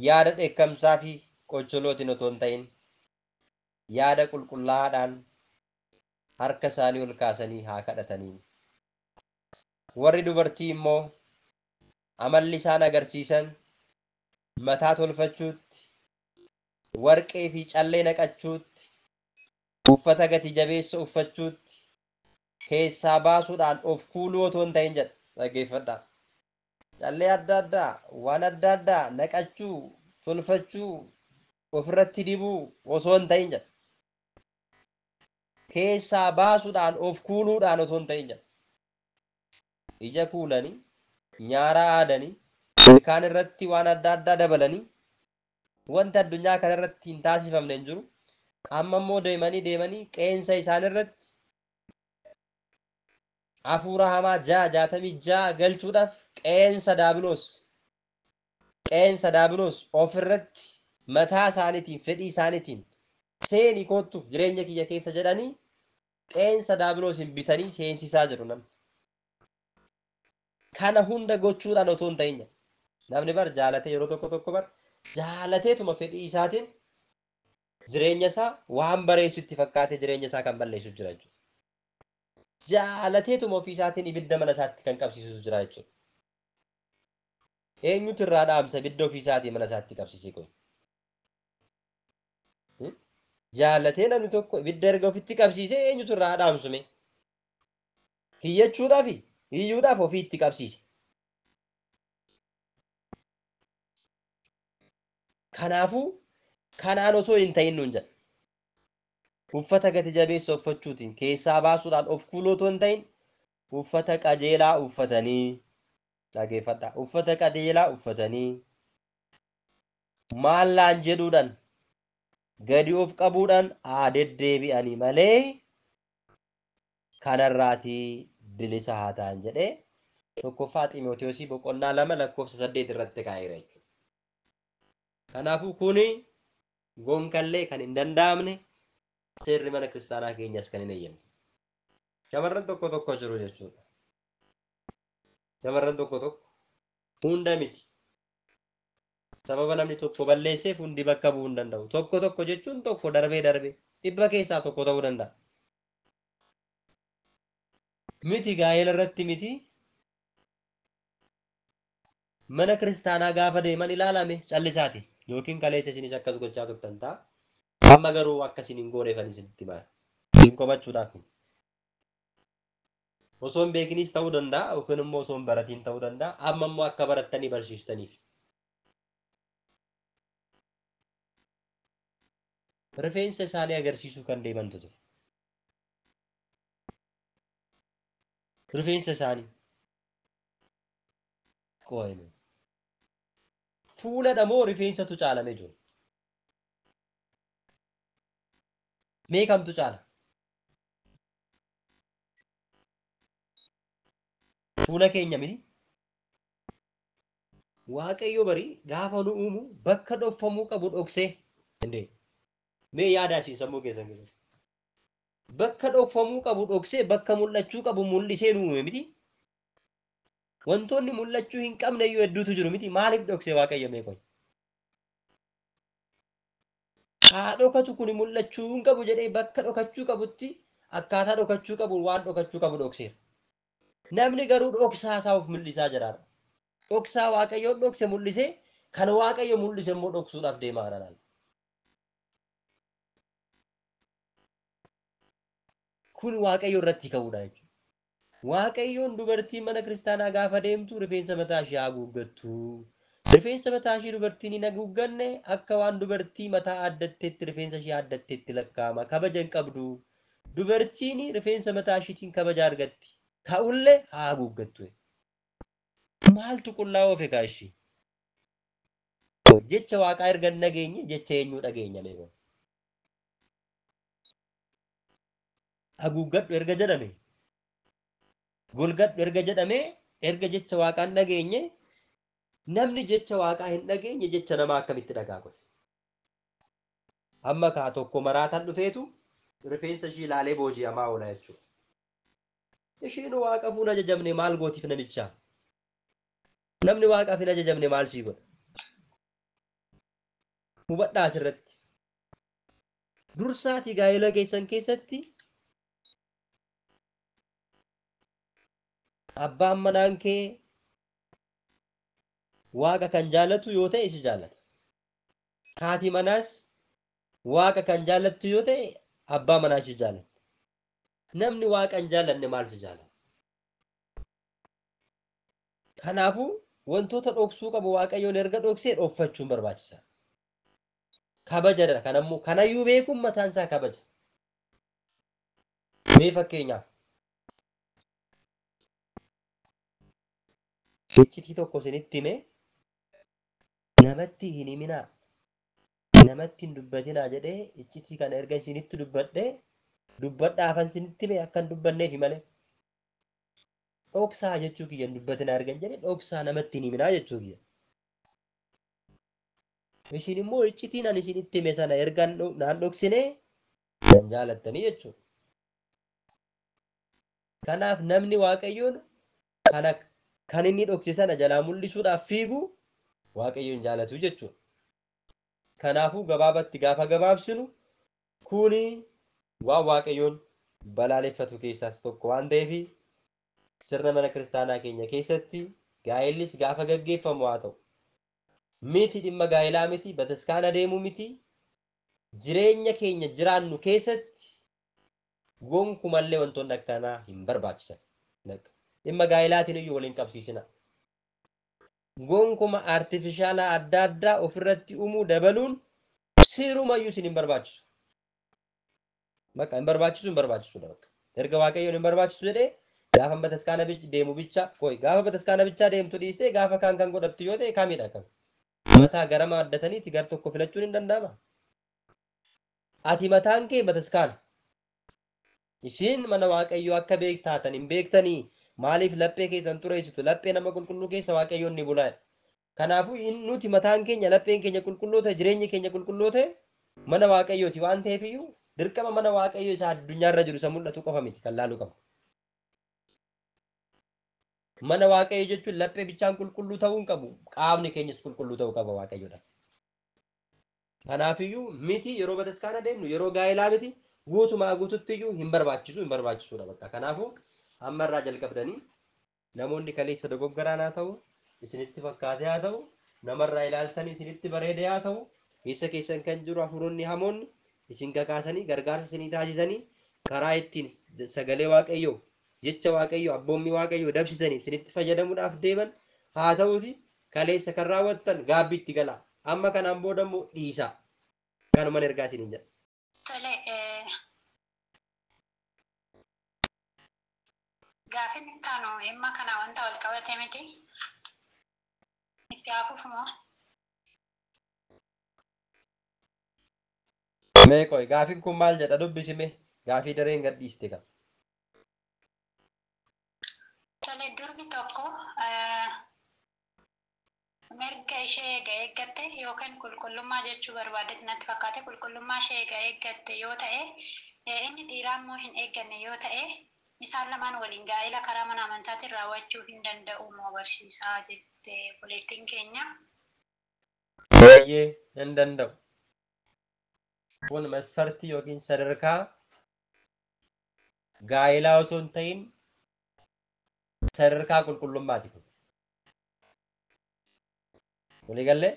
yaada dheekkamsaa fi qocholootiin otoo hin ta'in yaada qulqullaa'aadhaan harka isaanii ol kaasanii haa kadhatanii. Warri dubartii immoo amalli isaan agarsiisan mataa tolfachuutti, warqee fi callee naqachuutti, uffata gati jabeessa uffachuutti, keessaa baasuudhaan of kuuluu otoo hin ta'in jedha. Dhaggeeffadhaa. Callee adda addaa, waan adda addaa naqachuu, tolfachuu, ofirratti dibuu osoo hin ta'in jedha. Keessaa baasuudhaan of kuuluudhaan osoo hin ta'in jedha. Ija kuulanii, nyaara aadanii, ilkaan irratti waan adda addaa dabalanii, wanta addunyaa kana irratti hin taasifamne hin jiru. Amma immoo deemanii deemanii qeensa isaan irratti hafuura hamaa 666 galchuudhaaf qeensa daabiloos ofirratti mataa isaaniitiin fedhii isaaniitiin seeni kottu jireenya kiyya keessa jedhanii qeensa daabiloosiin bitanii seensisaa jiru namni. Kana hunda gochuudhaan otoo hin ta'in namni bar jaalatee yeroo tokko tokko bar jaalateetuma fedhii isaatiin jireenya isaa waan bareessu itti fakkaatee jireenya isaa kan balleessu jira jechuudha. Jaalateetuma ofii isaatiin ibidda mana isaatti kan qabsiisu jira jechuudha. Eenyutu irraa dhaamsa ibidda ofii isaatiin mana isaatti qabsiisee qoy? Jaalatee namni tokko ibidda erga ofitti qabsiisee eenyutu irraa dhaamsume? Hiyyachuudhaaf hiyyuudhaaf ofii itti qabsiise. Kanaafuu kanaan osoo hin ta'in nuun jedha. Uffata gati jabeessa uffachuutiin keessaa baasuudhaan of kuuluu otoo hin ta'in uffata qajeelaa uffatanii dhaggeeffadhaa. Uffata qajeelaa uffatanii maallaan jedhuudhaan gadi of qabuudhaan haa deddeebi'anii malee kanarraatii bilisa haa ta'an jedhee tokkoffaa Xiimotewosii boqonnaa 2 lakkoofsa 8 irratti kaa'eera jechuudha. Kanaafuu kuni gonkallee kan hin danda'amne seerri mana kiristaanaa keenyas kan hin eeyyamne. Shamarran tokko tokko jiru jechuudha. Shamarran tokko tokko hunda miti. Sababa namni tokko balleesseef hundi bakka bu'uu hin danda'u. Tokko tokko jechuun tokko darbee darbee dhibba keessaa tokko ta'uu danda'a. Miti gaa'ela irratti miti mana kiristaanaa gaafa deeman ilaalame callisaati. Yookiin kaleessa isinis akkas gochaa turtan ta'a. Amma garuu akka isin hin gooneefan isinitti himaa. Isin komachuudhaaf. Osoo hin beekinis ta'uu danda'a yookiin immoo osoo hin baratiin ta'uu danda'a. Amma immoo akka barattanii barsiistaniif. Rifeensa isaanii agarsiisuu kan deemantu ture. Rifeensa isaanii. Qo'ame. Fuuladha moo rifeensatu caalame jiru? Mee kamtu caala? Fuula keenya miti. Waaqayyo barii gaafa nu uumu bakka dhokfamuu qabu dhoksee danda'e. Mee yaadaa isin sammuu keessan keessatti. Bakka dhokfamuu qabu dhoksee bakka mul'achuu qabu mul'isee nu uume miti. Wantoonni mul'achuu hin qabne iyyuu hedduutu jiru miti. Maaliif dhoksee Waaqayyo mee qoy? Haa dhokatu kun mul'achuu hin qabu jedhee bakka dhokachuu qabutti akkaataa dhokachuu qabu waan dhokachuu qabu dhokseera. Namni garuu dhoksaa isaa of mul'isaa jira. Dhoksaa Waaqayyoon dhokse mul'isee kan Waaqayyo mul'ise immoo dhoksuudhaaf deemaa jira. Kun Waaqayyo irratti ka'uudha jechuudha. Waaqayyoon dubartii mana kiristaanaa gaafa deemtu rifeensa mataa ishee haguuggattu. Rifeensa mataa ishee dubartiin hin haguugganne akka waan dubartii mataa addatteetti rifeensa ishee addatteetti lakkaa'ama. Kabaja hin qabdu. Dubartiin rifeensa mataa isheetiin kabaja argatti. Ta'ullee haa haguuggattu. Maaltu qullaa'oo of egaa ishii? Jecha Waaqaa erga hin dhageenye jecha eenyuu dhageenya mee kun? Haguuggadhu erga jedhame, golgadhu erga jedhame, erga jecha Waaqaa hin dhageenye, namni jecha Waaqaa hin dhageenye jecha namaa akkamitti dhagaa kun? Amma kaa tokko maraataan dhufeetu rifeensa ishii ilaalee booji'amaa oola jechuudha. Ishiin Waaqaaf hin ajajamne maal gootiif namichaa? Namni Waaqaaf hin ajajamne maal sii godha? Hubadhaa asirratti. Dursaatii gaa'ela keessan keessatti abbaan manaan kee Waaqa kan jaalatu yoo ta'e si jaalata. Haati manaas Waaqa kan jaalattu yoo ta'e abbaa manaa si jaalatti. Namni Waaqa hin jaallanne maal si jaalata? Kanaafuu wantoota dhoksuu qabu Waaqayyoon erga dhoksee dhokfachuun barbaachisaadha. Kabaja kanammoo kanayyuu beekuun mataan isaa kabaja. Mee fakkeenyaaf iccitii tokko isinitti himee namatti hin himinaa, namatti hin dubbatinaa jedhee iccitii kana erga isinitti dubbadhee dubbadhaafan isinitti hime akka hin dubbanneefi malee. Dhoksaa jechuu kiyya hin dubbatinaa erga jedhee dhoksaa namatti hin himinaa jechuu kiyya. Ishiin immoo iccitiin ani isinitti hime sana erga naan dhoksinee nan jaalattanii jechuudha. Kanaaf namni Waaqayyoon kana kan inni dhokse sana jalaa mul'isuudhaaf fiigu Waaqayyoon jaalatu jechuudha. Kanaafuu gabaabatti gaafa gabaabsinu kuni waan Waaqayyoon balaaleffatu keessaas tokko waan ta'eef sirna mana kiristaanaa keenya keessatti gaa'ellis gaafa gaggeeffamu haa ta'u. Miti dhimma gaa'elaa miti, bataskaana deemuu miti, jireenya keenya jiraannu keessatti gonkumallee wantoonni akkanaa hin barbaachisan. Dhimma gaa'elaatiin iyyuu waliin qabsiisina. Gonkuma artifishaala adda addaa ofirratti uumuu dabaluun sirumayyuu isin hin barbaachisu. Bakka hin barbaachisu hin barbaachisudha bakka. Erga Waaqayyoon hin barbaachisu jedhee gaafa bataskaana deemu bicha qoy gaafa bataskaana bichaa deemtu dhiistee gaafa kaan kan godhattu yoo ta'e kamidha kam? Mataa garama addataniiti gar tokko filachuun hin danda'ama. Ati mataan kee bataskaana. Isin mana Waaqayyoo akka beektaatan hin beektanii maaliif laphee keessan xureessitu? Laphee nama qulqulluu keessa Waaqayyoon ni bulaa. Kanaafuu nuti mataan keenya lapheen keenya qulqulluu ta'e jireenyi keenya qulqulluu ta'e mana Waaqayyooti waan ta'eef iyyuu dirqama mana Waaqayyoo isa addunyaarra jiru isa mul'atu qofa miti kan laaluu qabu. Mana Waaqayyoo jechuun laphee bichaan qulqulluu ta'uu hin qabu. Qaamni keenyas qulqulluu ta'uu qaba Waaqayyoodhaaf. Kanaafiyyuu miti yeroo bataskaana deemnu yeroo gaa'elaa miti guutumaa guututti iyyuu hin barbaachisu hin barbaachisuudha bakka. Kanaafuu ammarraa jalqabdanii namoonni kaleessa dogoggoraan haa ta'u isinitti fakkaatee haa ta'u namarraa ilaaltanii isinitti bareedee haa ta'u keessa keessan kan jiru hafuuronni hamoonni isin kakaasanii gargaarsa isinii taasisanii karaa ittiin sagalee Waaqayyoo jecha Waaqayyoo abboommii Waaqayyoo dabsisanii isinitti fayyadamuudhaaf deeman haa ta'uuti kaleessa kan raawwattan gaabbii itti galaa. Amma kanaan booda immoo dhiisaa. Kanuman ergaa isiniin jedha. Tole, gaafin itti dhimma kana wanta wal qabate miti. Itti hafuuf moo? Mee qoy gaafin kun maal jedha dubbisime gaafii dareen gad dhiiste qaba. Tole, durbi tokko Mirga ishee eega eeggatte yookaan qulqullummaa jechuu barbaadetti natti fakkaate, qulqullummaa ishee eega eeggatte yoo ta'e, inni dhiiraa immoo hin eegganne yoo ta'e, isaan lamaan waliin gaa'ela karaa mana amantaatiin raawwachuu hin danda'u moo barsiisaa jette obboleettiin keenya. Baay'ee hin danda'u. Kun masfartii yookiin sadarkaa gaa'elaa osoo hin ta'in sadarkaa qulqullummaati kun. Waliigallee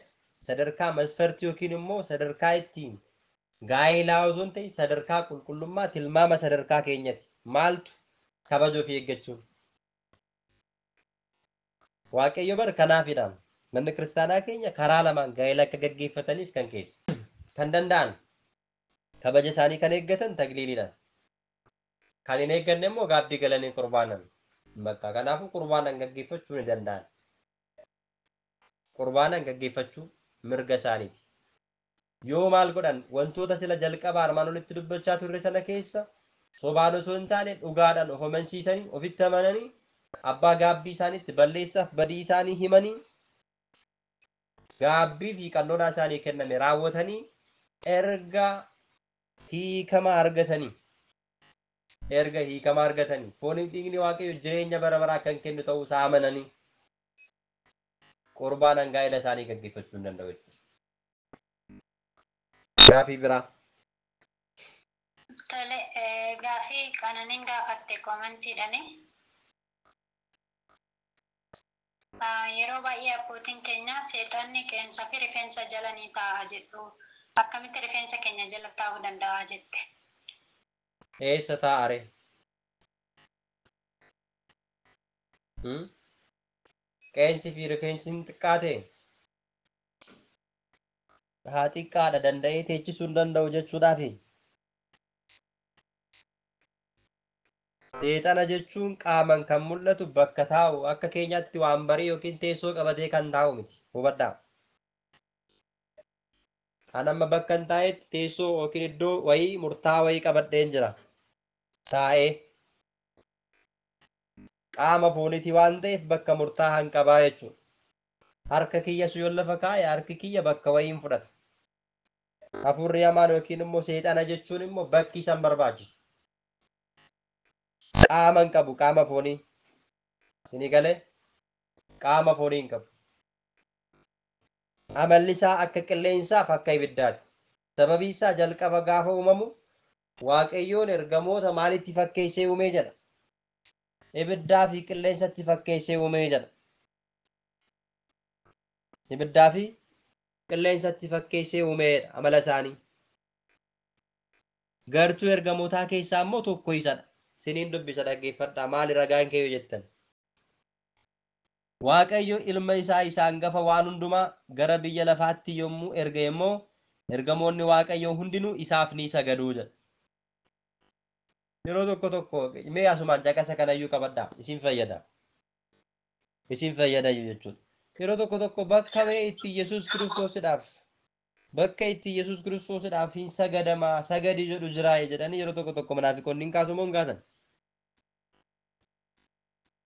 sadarkaa masfartii yookiin immoo sadarkaa ittiin gaa'elaa osoo hin ta'in sadarkaa qulqullummaa tilmaama sadarkaa keenyati. Maaltu kabaja ofii eeggachuun? Waaqayyo bar kanaafidha. Manni kiristaanaa keenya karaa lamaan gaa'ela akka gaggeeffataniif kan keessa. Kan danda'an kabaja isaanii kan eeggatan tagliiliidhaan. Kan hin eegganne immoo gaabbii galanii qurbaanan. Bakka kanaafuu qurbaanan gaggeeffachuu ni danda'an. Qurbaanan gaggeeffachuu mirga isaaniiti. Yoo maal godhan wantoota sila jalqaba armaan olitti dubbachaa turre sana keessa sobaan osoo hin taane dhugaadhaan of amansiisanii ofitti amananii abbaa gaabbii isaaniitti balleessaaf badii isaanii himanii gaabbii fi qalloonaa isaanii kenname raawwatanii erga hiikama argatanii fooniif dhiigni Waaqayyo jireenya bara baraa kan kennu ta'uu isaa amananii qurbaanan gaa'ela isaanii gaggeeffachuu hin danda'u jechuudha. Gaafii biraa. Tole, gaafii Qananiin gaafatte koomentiidhaani. Yeroo baay'ee abbootiin keenya seexanni qeensa fi rifeensa jala ni taa'a jedhu. Akkamitti rifeensa keenya jala taa'uu danda'a jette? Eessa taa'a ree? Qeensi fi rifeensi hin xiqqaatee? Haa xiqqaadha danda'ee teechisuu hin danda'u jechuudhaafi. Seexana jechuun qaamaan kan mul'atu bakka taa'u akka keenyaatti waan barii yookiin teessoo qabatee kan taa'u miti. Hubadhaa. Kan amma bakka hin taa'etti teessoo yookiin iddoo wayii murtaa wayii qabadheen jira. Taa'ee. Qaama foonitii waan ta'eef bakka murtaa hanqabaa jechuudha. Harka kiyya yoo lafa kaa'e harki kiyya bakka wayiin fudhata. Hafuurri hamaan yookiin immoo seexana jechuun immoo bakki isaan barbaachisu. Qaama hin qabu, qaama foonii. Isinii galee? Qaama foonii hin qabu. Amalli isaa akka qilleensaaf akka ibiddaati. Sababii isaa jalqaba gaafa uumamu Waaqayyoon ergamoota maalitti fakkeessee uumee jedha? Ibiddaa fi qilleensatti fakkeessee uumee jedha. Ibiddaa fi qilleensatti fakkeessee uumeedha amala isaanii. Gartuu ergamootaa keessaa immoo tokko isadha. Siniin dubbisa dhaggeeffadhaa maali ragaan kee yoo jettan. Waaqayyo ilma isaa isa hangafa waan hundumaa gara biyya lafaatti yommuu erge immoo ergamoonni Waaqayyoo hundinuu isaaf ni sagaduu jedha. Yeroo tokko tokko mee asumaan caqasa kanayyuu qabadhaa isin fayyada. Isin fayyada jechuudha. Yeroo tokko tokko bakka mee itti Yesuus Kiristoosidhaaf bakka itti Yesuus Kiristoosidhaaf hin sagadamaa sagadi jedhu jiraa jedhanii yeroo tokko tokko munaafiqoonni hin kaasu moo hin kaasan?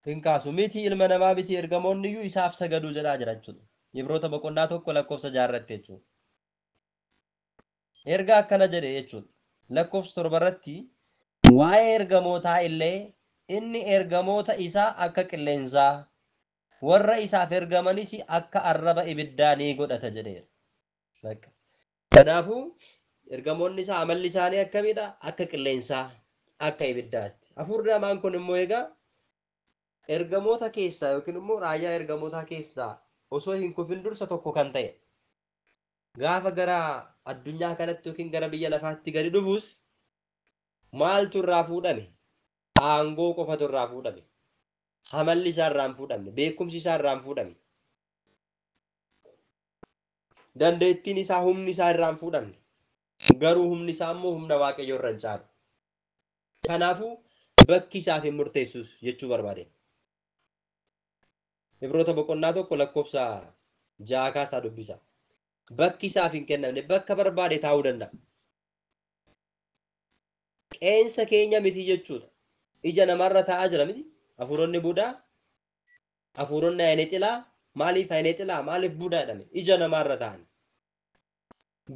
Hin kaasu. Miti ilma namaa miti ergamoonni iyyuu isaaf sagaduu jedhaa jira jechuudha. Ibroota boqonnaa 1 lakkoofsa 6 irratti jechuudha. Erga akkana jedhe jechuudha. Lakkoofsa 7 irratti waa'ee ergamootaa illee inni ergamoota isaa akka qilleensaa warra isaaf ergamanis akka arraba ibiddaa ni godhata jedheera. Bakka. Kanaafuu ergamoonni isaa amalli isaanii akkamidha? Akka qilleensaa, akka ibiddaatti. Hafuurri hamaan kun immoo egaa ergamoota keessaa yookiin immoo raayyaa ergamootaa keessaa osoo hin kufin dursa tokko kan ta'e gaafa gara addunyaa kanatti yookiin gara biyya lafaatti gadi dhufus maaltu irraa fuudhame? Aangoo qofatu irraa fuudhame. Amalli isaa irraa hin fuudhamne, beekumsi isaa irraa hin fuudhamne. Dandeettiin isaa humni isaa irraa hin fuudhamne. Garuu humni isaa immoo humna Waaqayyoo irra hin caalu. Kanaafuu bakki isaaf hin murteessus jechuu barbaade. Ibroota boqonnaa 1 lakkoofsa 6 kaasaa dubbisa. Bakki isaaf hin kennamne bakka barbaade taa'uu danda'a. Qeensa keenya miti jechuudha. Ija namarra taa'aa jira miti. Hafuuronni budaa, hafuuronni ayine xilaa, Maaliif ayinee xilaa maaliif budaa jedhame? Ija namaarra taa'an.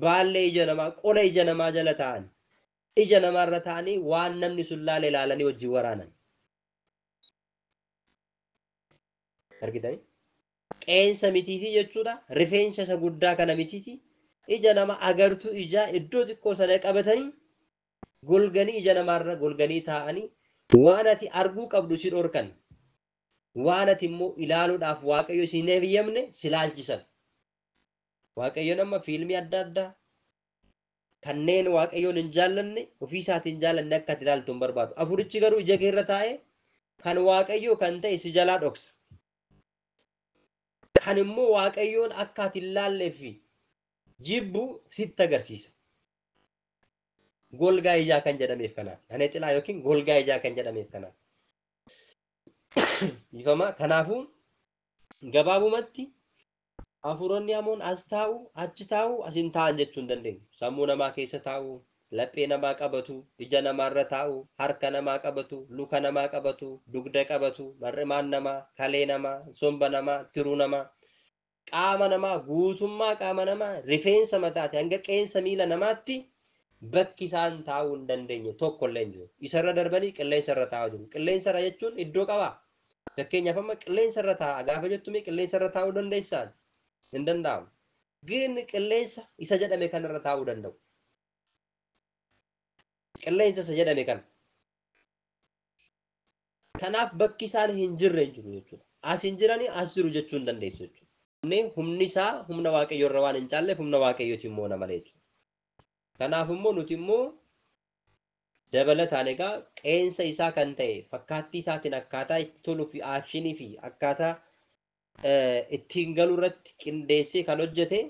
Baallee ija namaa qola ija namaa jala taa'an. Ija namaarra taa'anii waan namni sun laale ilaalanii wajjin waraanan. Argitanii? Qeensa mitiitii jechuudha. Rifeensa isa guddaa kana mitiitii. Ija nama agartuu ijaa iddoo xiqqoo sana qabatanii golganii ija namaarra golganii taa'anii waan ati arguu qabdu si dhorkan. Waan ati immoo ilaaluudhaaf Waaqayyo si hin eeyyamne si laalchisan. Waaqayyo nama fiilmii adda addaa kanneen Waaqayyoon hin jaallanne ofii isaatiin hin jaallanne akka ati ilaaltu hin barbaadu. Afurichi garuu ija keerra taa'ee kan Waaqayyo kan ta'e si jalaa dhoksa. Kan immoo Waaqayyoon akka ati hin laallee fi jibbu sitti agarsiisa. Golgaa ijaa kan jedhameef kanaaf. Anee xilaa yookiin golgaa ijaa kan jedhameef kanaaf. Ifama kanaafuu gabaabumatti hafuuronni hamoon as taa'u, achi taa'u, as hin taa'an jechuu hin dandeenyu. Sammuu namaa keessa taa'u, laphee namaa qabatu, ija namaarra taa'u, harka namaa qabatu, luka namaa qabatu, dugda qabatu, mar'imaan namaa, kalee namaa, somba namaa, tiruu namaa, qaama namaa, guutummaa qaama namaa, rifeensa mataati hanga qeensa miila namaatti bakki isaan taa'uu hin dandeenye tokko illee hin jiru. Isarra darbanii qilleensarra taa'aa jiru. Qilleensarra jechuun iddoo qabaa. Fakkeenyaaf amma qilleensarra taa'a gaafa jettu mee qilleensarra taa'uu dandeessaa? Hin danda'amu. Gin qilleensa isa jedhame kanarra taa'uu danda'u. Qilleensa isa jedhame kana. Kanaaf bakki isaan hin jirre hin jiru jechuudha. As hin jiranii as jiru jechuu hin dandeessu jechuudha. Humni isaa humna Waaqayyoo irra waan hin caalleef humna Waaqayyooti immoo nama malee jechuudha. Kanaaf immoo nuti immoo dabalataan egaa qeensa isaa kan ta'e fakkaattii isaatiin akkaataa itti toluu fi aakshinii fi akkaataa ittiin galuu irratti qindeessee kan hojjete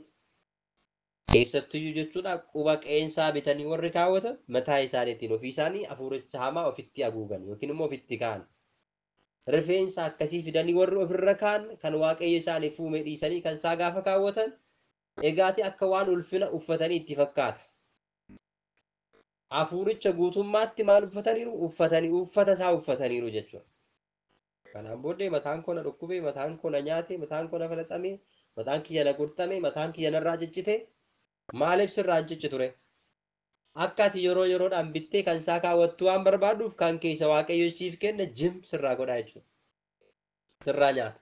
keessattuyyuu jechuudha quba qeensaa bitanii warri kaawwatan mataa isaaniitiin ofii isaanii hafuuricha hamaa ofitti haguugan yookiin immoo ofitti kaa'an. Rifeensa akkasii fidanii warri ofirra kaa'an kan Waaqayyo isaaniif uume dhiisanii kan isaa gaafa kaawwatan egaati akka waan ulfina uffatanii itti fakkaata. Hafuuricha guutummaatti maal uffataniiru? Uffatanii uffata isaa uffataniiru jechuudha. Kanaan booddee mataan koo na dhukkubee, mataan koo na nyaate, mataan koo na falaxame, mataan kiyya na qurxame, mataan kiyya narraa ciccite. Maaliif sirraa hin ciccitu ture? Akka ati yeroo yeroodhaan bittee kan isaa kaawwattu waan barbaaduuf kan keessa Waaqayyo siif kenne jim sirraa godhaa jechuudha. Sirraa nyaata.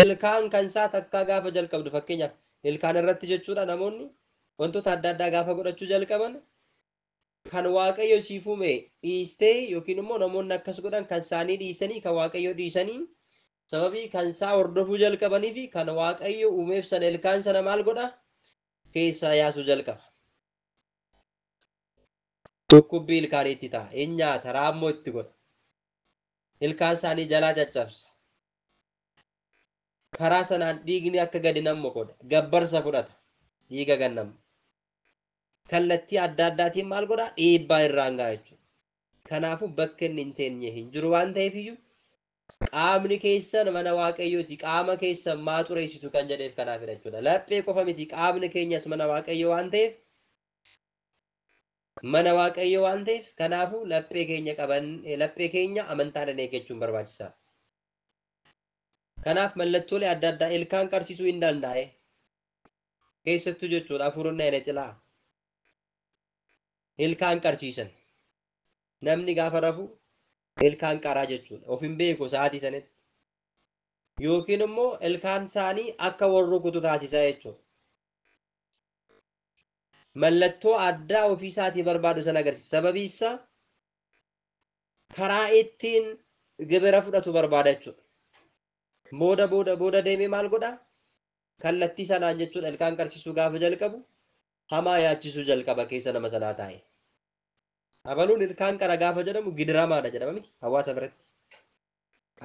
Ilkaan kan isaa takkaa gaafa jalqabdu fakkeenyaaf ilkaan irratti jechuudha namoonni wantoota adda addaa gaafa godhachuu jalqaban kan Waaqayyo siif uume dhiistee yookiin immoo namoonni akkas godhan kan isaanii dhiisanii kan Waaqayyo dhiisanii sababii kan isaa hordofuu jalqabanii fi kan Waaqayyo uumeef sana ilkaan sana maal godha? Keessaa yaasuu jalqaba. Dhukkubbii ilkaaniitti ta'a. Hin nyaata, raammoo itti godha. Ilkaan isaanii jalaa caccabsa. Karaa sanaan dhiigni akka gadi nammu godha. Gabbarsa fudhata. Dhiiga gannamu. Kallattii adda addaatiin maal godha? Dhiibbaa irraan ga'a jechuudha. Kanaafuu bakka inni hin teenye hin jiru waan ta'eef iyyuu qaamni keessan mana Waaqayyooti. Qaama keessan maa xureessitu kan jedheef kanaafidha jechuudha. Laphee qofa miti qaamni keenyas mana Waaqayyoo waan ta'eef mana Waaqayyoo waan ta'eef kanaafuu laphee keenya qaban laphee keenya amantaadhaan eeggachuun barbaachisaadha. Kanaaf mallattoolee adda addaa ilkaan qarsiisuu hin danda'e. Keessattuu jechuudha hafuuronni ayina cilaa. Ilkaan qarsiisan. Namni gaafa rafu ilkaan qaraa jechuudha. Of hin beeku sa'aatii sanitti. Yookiin immoo ilkaan isaanii akka wal rukutu taasisaa jechuudha. Mallattoo addaa ofii isaatii barbaadu sana agarsiisa. Sababii isaa karaa ittiin gibira fudhatu barbaada jechuudha. Booda booda booda deemee maal godhaa? Kallattii sanaan jechuudha ilkaan qarsiisuu gaafa jalqabu hamaa yaachisuu jalqaba keessa nama sanaa taa'e. Abaluun ilkaan qara gaafa jedhamu gidiramaadha jedhama miti hawaasa biratti.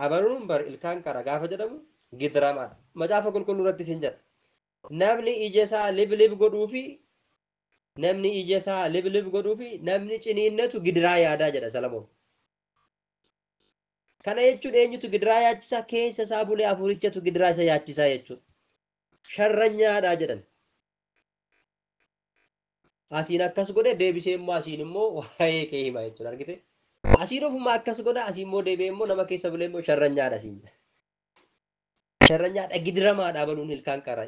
Abaluun bar ilkaan qara gaafa jedhamu gidiramaadha. Macaafa qulqulluu irratti isin jedha. Namni ija isaa liblib godhuu fi namni ija isaa liblib godhuu fi namni ciniinnatu gidiraa yaadaa jedha Salamoon. Kana jechuun eenyutu gidiraa yaachisaa? Keessa isaa bulee hafuurichatu gidiraa isa yaachisaa jechuudha. Sharranyaadha jedhan. Asiin akkas godhe deebisee immoo asiin immoo waa'ee kee hima jechuudha argite. Asiin ofuma akkas godha asiin immoo deebi'ee immoo nama keessa bulee immoo sharranyaadha asiin. Sharranyaadha gidiramaadha baluun ilkaan qara.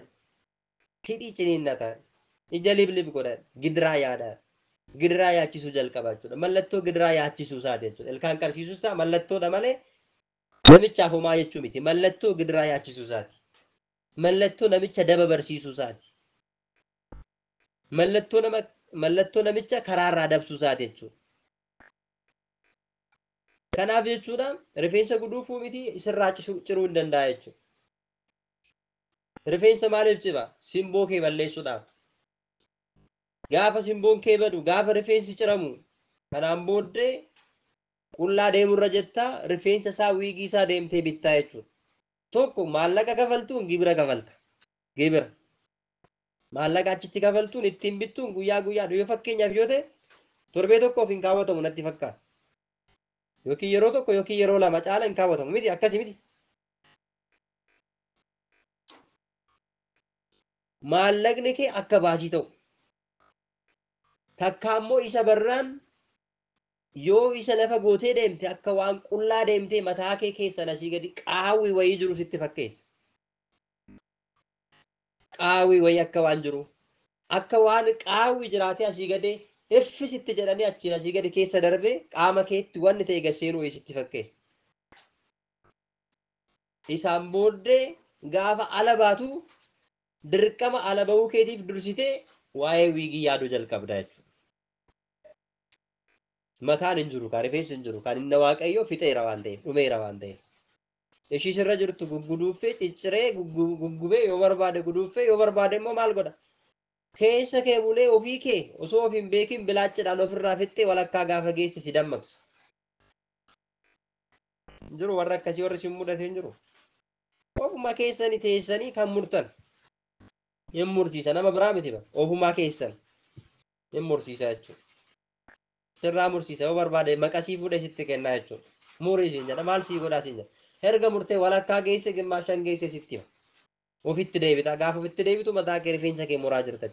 Hidhii ciniinnata. Ija liblib godha. Gidiraa yaada. Gidiraa yaachisuu jalqaba jechuudha. Mallattoo gidiraa yaachisuu isaati jechuudha. Ilkaan qarsiisuu isaa mallattoodha malee namichaaf homaa jechuu miti. Mallattoo gidiraa yaachisuu isaati. Mallattoo namicha daba barsiisuu isaati. Mallattoo namicha karaarraa dabsuu isaati jechuudha. Kanaaf jechuudha rifeensa guduufuu miti isirraa ciruu hin danda'a jechuudha. Rifeensa maaliif ciba? Simboo kee balleessuudhaaf. Gaafa simboon kee badu, gaafa rifeensi ciramu, kanaan booddee qullaa deemurra jettaa rifeensa isaa wiigii isaa deemtee bittaa jechuudha. Tokko maallaqa kafaltuun gibira kafalta. Gibira. Maallaqa achitti kafaltuun ittiin bittuun guyyaa guyyaa yoo fakkeenyaaf yoo ta'e torbee tokkoof hin kaawwatamu natti fakkaata. Yookiin yeroo tokko yookiin yeroo lama caala hin kaawwatamu miti akkasii miti. Maallaqni kee akka baasii ta'u. Takka ammoo isa barraan yoo isa lafa gootee deemte akka waan qullaa deemtee mataa kee keessan asii gadi qaawwi wayii jiru sitti fakkeessa. Qaawwi wayii akka waan jiru. Akka waan qaawwi jiraatee asii gadee iffisitti jedhanii achiin asii gadi keessa darbee qaama keetti wanni ta'e gaseenuu wayii sitti fakkeessa. Isaan booddee gaafa ala baatu dirqama ala bahuu keetiif dursitee waa'ee wiigii yaaduu jalqabda jechuudha. Mataan hin jiru, kan rifeensi hin jiru, kan inni Waaqayyoo fixeera waan ta'eef, dhumeera waan ta'eef. Ishii sirra jirtu gugguduuffee, cicciree, guggubee yoo barbaade guduuffee, yoo barbaade immoo maal godha? Keessa kee bulee ofii kee osoo of hin beekin bilaachaadhaan ofirraa fixxee walakkaa gaafa geesse si dammaqsa. Hin jiru warra akkasii warri si mudate hin jiru. Ofuma keessanii teessanii kan murtan. Hin mursiisa nama biraa miti bara. Ofumaa keessan hin mursiisa jechuudha. Sirraa mursiisa yoo barbaade maqasii fuudhee sitti kennaa jechuudha. Murii siin jedha maal sii godhaa siin jedha. Erga murtee walakkaa geesse gimmaashan geesse sitti hima. Ofitti deebita gaafa ofitti deebitu mataa kee rifeensa kee muraa jirta.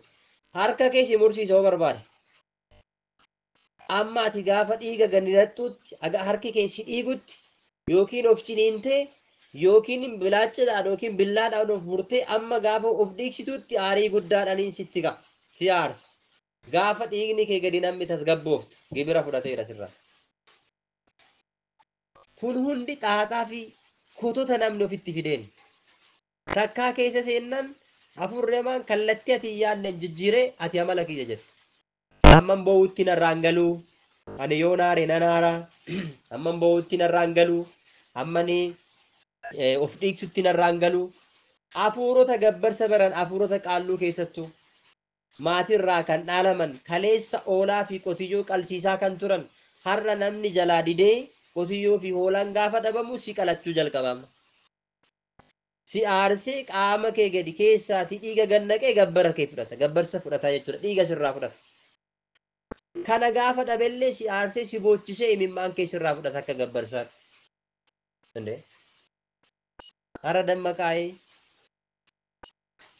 Harka kee si mursiisa yoo barbaade. Amma ati gaafa dhiiga gadi naqxutti harki kee si dhiigutti yookiin of ciniintee yookiin bilaachaadhaan yookiin billaadhaan of murtee amma gaafa of dhiigsitutti aarii guddaadhaan sitti ka'a. Si aarsa. Gaafa dhiigni kee gadi namni tasgabboofta. Gibira fudhateera sirraa. Kun hundi xaaxaa fi kotota namni ofitti fideen. Takkaa keessa seennan hafuurri hamaan kallattii ati hin yaadne jijjiiree ati amala kiyya jette. Amman boo'utti narraan galuu. Ani yoo naare nan aara. Amman boo'utti narraan galuu. Ammani of dhiigsutti narraan galuu. Hafuurota gabbarsa baran hafuurota qaalluu keessattuu maatirraa kan dhaalaman kaleessa hoolaa fi qotiyyoo qalsiisaa kan turan har'a namni jalaa didee qotiyyoo fi hoolaan gaafa dhabamu si qalachuu jalqabama. Si aarsee qaama kee gadi keessaatii dhiiga gannaqee gabbara kee fudhata. Gabbarsa fudhata jechuudha. Dhiiga sirraa fudhata. Kana gaafa dhabellee si aarsee si boochisee imimmaan kee sirraa fudhata akka gabbarsaatti. Hara dammaqaa'ee.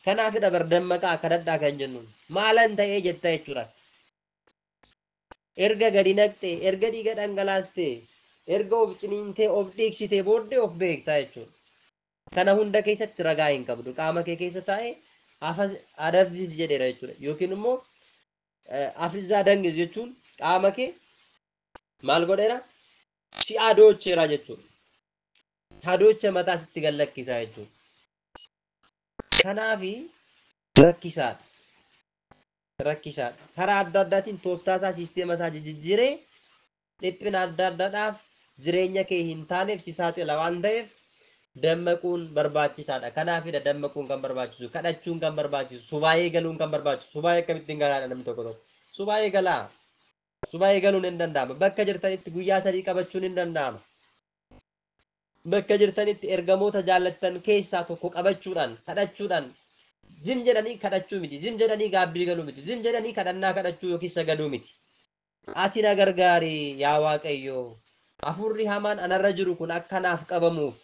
Kanaafidha bar dammaqaa kadhadhaa kan jennuun. Maalan ta'ee jetta jechuudha. Erga gadi naqxee, erga dhiiga dhangalaastee, erga of ciniintee, of dhiigsitee booddee of beektaa jechuudha. Kana hunda keessatti ragaa hin qabdu. Qaama kee keessa taa'ee adabsis jedheera jechuudha. Yookiin immoo afizaa dangis jechuun qaama kee maal godheera? Si adoocheera jechuudha. Hadoocha mataa sitti gallakkisaa jechuudha. Kanaafi rakkisaadha. Rakkisaadha. Karaa adda addaatiin tooftaa isaa siisteema isaa jijjiiree dhiphina adda addaadhaaf jireenya kee hin taaneef si saaxila waan ta'eef dammaquun barbaachisaadha. Kanaafidha dammaquun kan barbaachisu, kadhachuun kan barbaachisu, subaayee galuun kan barbaachisu. Subaayee akkamittiin galaadha namni tokko tokko. Subaayee galaa. Subaayee galuun hin danda'ama. Bakka jirtanitti guyyaa 3 qabachuun hin danda'ama. Bakka jirtanitti ergamoota jaallattan keessaa tokko qabachuudhaan, kadhachuudhaan, zim jedhanii kadhachuu miti, zim jedhanii gaabbii galuu miti, zim jedhanii kadhannaa kadhachuu yookiin sagaduu miti. Ati na gargaari yaa Waaqayyo. Hafuurri hamaan anarra jiru kun akka naaf qabamuuf.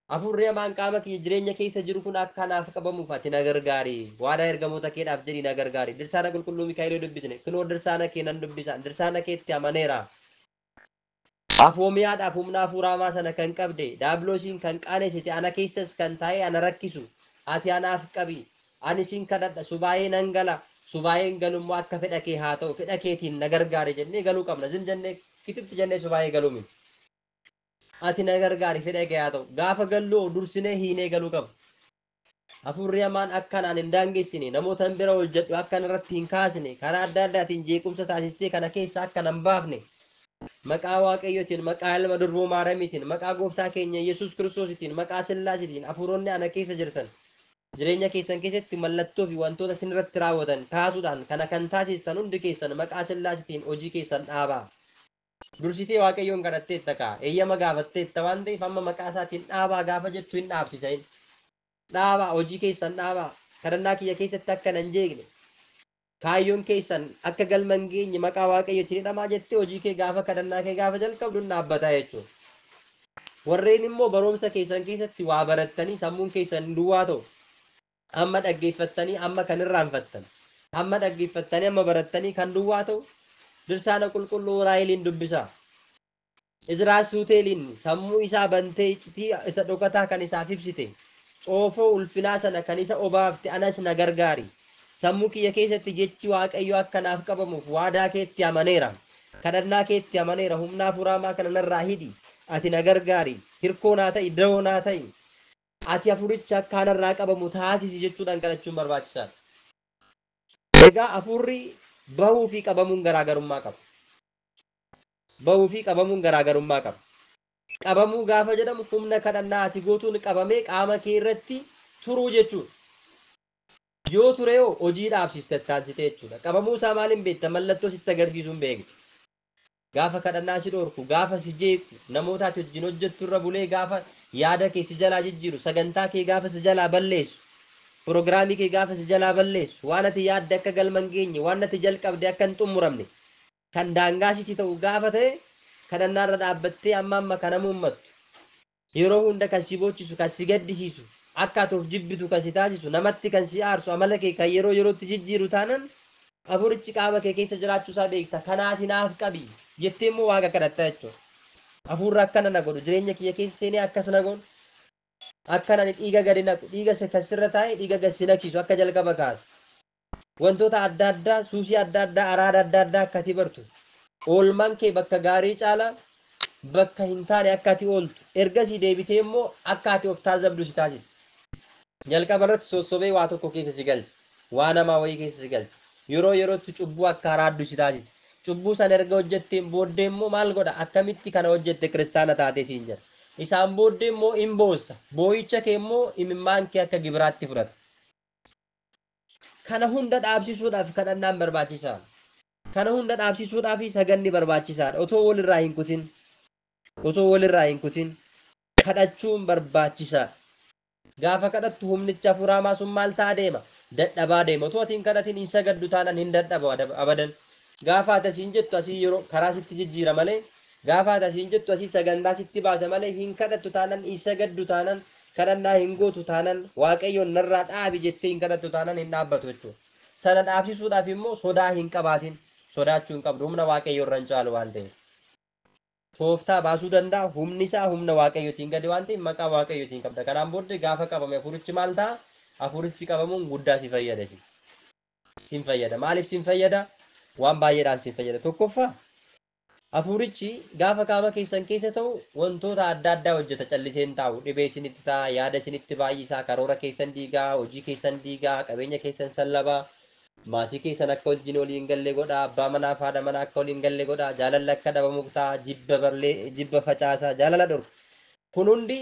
Hafuurri hamaan qaama kiyya jireenya keessa jiru kun akka naaf qabamuuf ati na gargaari. Waadaa ergamoota keedhaaf jedhii na gargaari. Dirsaana qulqulluu Mikaa'eloo dubbisne. Kunoo dirsaana kee nan dubbisa. Dirsaana keetti amaneera. Afoomiyaadhaaf humna hafuura hamaa sana kan qabde, daabiloosiin kan qaanesite, ana keessas kan taa'e ana rakkisu, ati anaaf qabi, ani sin kadhadha, subaayee nan gala, subaayeen galummoo akka fedha kee haa ta'u, fedha keetiin na gargaari jennee galuu qabna. Zim jennee kititti jennee subaayee galuu miti. Ati na gargaari, fedha kee haa ta'u. Gaafa galluu dursinee hiinee galuu qabna. Hafuurri hamaan akkanaan hin daangessine, namoota bira hojjedhu akka irratti hin kaasne, karaa adda addaatiin jeequmsa taasistee kana keessa akka hin baafne, maqaa Waaqayyootiin, maqaa ilma durboo Maaramiitiin, maqaa gooftaa keenya Yesuus Kiristoositiin, maqaa Sillaasiitiin hafuuronni ana keessa jirtan jireenya keessan keessatti mallattoo fi wantoota isin irratti raawwatan kaasuudhaan kana kan taasistan hundi keessan maqaa Sillaasiitiin hojii keessan dhaabaa. Dursitee Waaqayyoon kadhatteetta kaa, eeyyama gaafatteetta waan ta'eef amma maqaa isaatiin dhaabaa gaafa jettu hin dhaabsisa inni. Dhaabaa, hojii keessan dhaabaa, kadhannaa kiyya keessatti akka nan jeeqne, kaayyoon keessan akka galma hin geenye maqaa Waaqayyootiin hidhamaa jettee hojii kee gaafa kadhannaa kee gaafa jalqabdu hin dhaabbataa jechuudha. Warreen immoo barumsa keessan keessatti waa barattanii sammuun keessan duwwaa ta'u, amma dhaggeeffattanii amma kan irraanfattan, amma dhaggeeffattanii amma barattanii kan duwwaa ta'u, dirsaana qulqulluu Raaheliin dubbisaa. Izraa Suuteeliin sammuu isaa bantee iccitii isa dhokataa kan isaaf ibsite, xoofoo ulfinaa sana kan isa obaafte anas na gargaari. Sammuu kiyya keessatti jechi Waaqayyoo akka naaf qabamuuf waadaa keetti amaneera. Kadhannaa keetti amaneera. Humna hafuura hamaa kana narraa hidhi. Ati na gargaari. Hirkoo naa ta'i, dawoo naa ta'i. Ati hafuuricha akka narraa qabamu taasisi jechuudhaan kadhachuun barbaachisaadha. Egaa hafuurri bahuu fi qabamuun garaagarummaa qaba. Bahuu fi qabamuun garaagarummaa qaba. Qabamuu gaafa jedhamu humna kadhannaa ati gootuun qabamee qaama kee irratti turuu jechuudha. Yoo ture hoo hojii dhaabsiste taansite jechuudha. Qabamuu isaa maaliin beekta? Mallattoo sitti agarsiisuun beekta. Gaafa kadhannaa si dhorku, gaafa si jeequ, namoota ati wajjin hojjettu irra bulee gaafa yaada kee si jalaa jijjiiru, sagantaa kee gaafa si jalaa balleessu, piroogiraamii kee gaafa si jalaa balleessu, waan ati yaadde akka galma hin geenye, waan ati jalqabde akka hin xumuramne, kan daangaa sitti ta'u gaafa ta'e kadhannaa irra dhaabbattee amma amma kana muummattu. Yeroo hunda kan si boochisu, kan si gaddisiisu, akka ati of jibbitu kan si taasisu, namatti kan si aarsu, amala kee kan yeroo yerootti jijjiiru taanan hafuurichi qaama kee keessa jiraachuusaa beekta. Kanaati naaf qabi jettee immoo Waaqa kadhatta jechuudha. Hafuurri akkana na godhu, jireenya kiyya keessa seenee akkas na godhu, akkana ani dhiiga gadi naqu, dhiiga kan sirra taa'e dhiiga gad si naqsiisu akka jalqaba kaasu. Wantoota adda addaa, suusii adda addaa, araada adda addaa akka ati bartu. Oolmaan kee bakka gaarii caalaa bakka hin taane akka ati ooltu, ergasii deebitee immoo akka ati of taajabdu si taasisa. Jalqaba irratti sossobee waa tokko keessa si galcha. Waa namaa wayii keessa si galcha. Yeroo yerootti cubbuu akka araaddu si taasisa. Cubbuu sana erga hojjetteen booddee immoo maal godha? Akkamitti kana hojjette kiristaana taatee siin jedha. Isaan booddee immoo hin boossa. Boo'icha kee immoo imimmaan kee akka gibiraatti fudhata. Kana hunda dhaabsisuudhaaf kadhannaan barbaachisaadha. Kana hunda dhaabsisuudhaaf saganni barbaachisaadha. Otoo walirraa hin kutin. Otoo walirraa hin kutin. Kadhachuun barbaachisaadha. Gaafa kadhattu humnicha hafuura hamaa sun maal ta'a deema? Dadhabaa deema. Otoo ati hin kadhatin hin sagaddu taanaan hin dadhabu abadan. Gaafa ati asiin jettu asii yeroo karaa sitti jijjiira malee, gaafa ati asiin jettu asii sagantaa sitti baasa malee hin kadhattu taanaan, hin sagaddu taanaan, kadhannaa hin gootu taanaan, Waaqayyoon narraa dhaabi jettee hin kadhattu taanaan hin dhaabbatu jechuudha. Sana dhaabsisuudhaaf immoo sodaa hin qabaatin. Sodaachuu hin qabdu. Humna Waaqayyoo irra hin caalu waan ta'eef. Tooftaa baasuu danda'a. Humni isaa humna Waaqayyootiin gadi waan ta'eef maqaa Waaqayyootiin qabda. Kanaan booddee gaafa qabame hafuurichi maal ta'a? Hafuurichi qabamuun guddaa si fayyada. Sin fayyada. Maaliif sin fayyada? Waan baay'eedhaaf sin fayyada. Tokkoffaa hafuurichi gaafa qaama keessan keessa ta'u wantoota adda addaa hojjeta. Callisee hin taa'u. Dhibee isinitti ta'a, yaada isinitti baay'isaa, karoora keessan diigaa, hojii keessan diigaa, qabeenya keessan sallabaa, maatii keessan akka wajjin walii hin galle godha, abbaa manaa fi haadha manaa akka walii hin galle godha, jaalalli akka dhabamu ta'a, jibba barlee, jibba facaasaa, jaalala dhorku. Kun hundi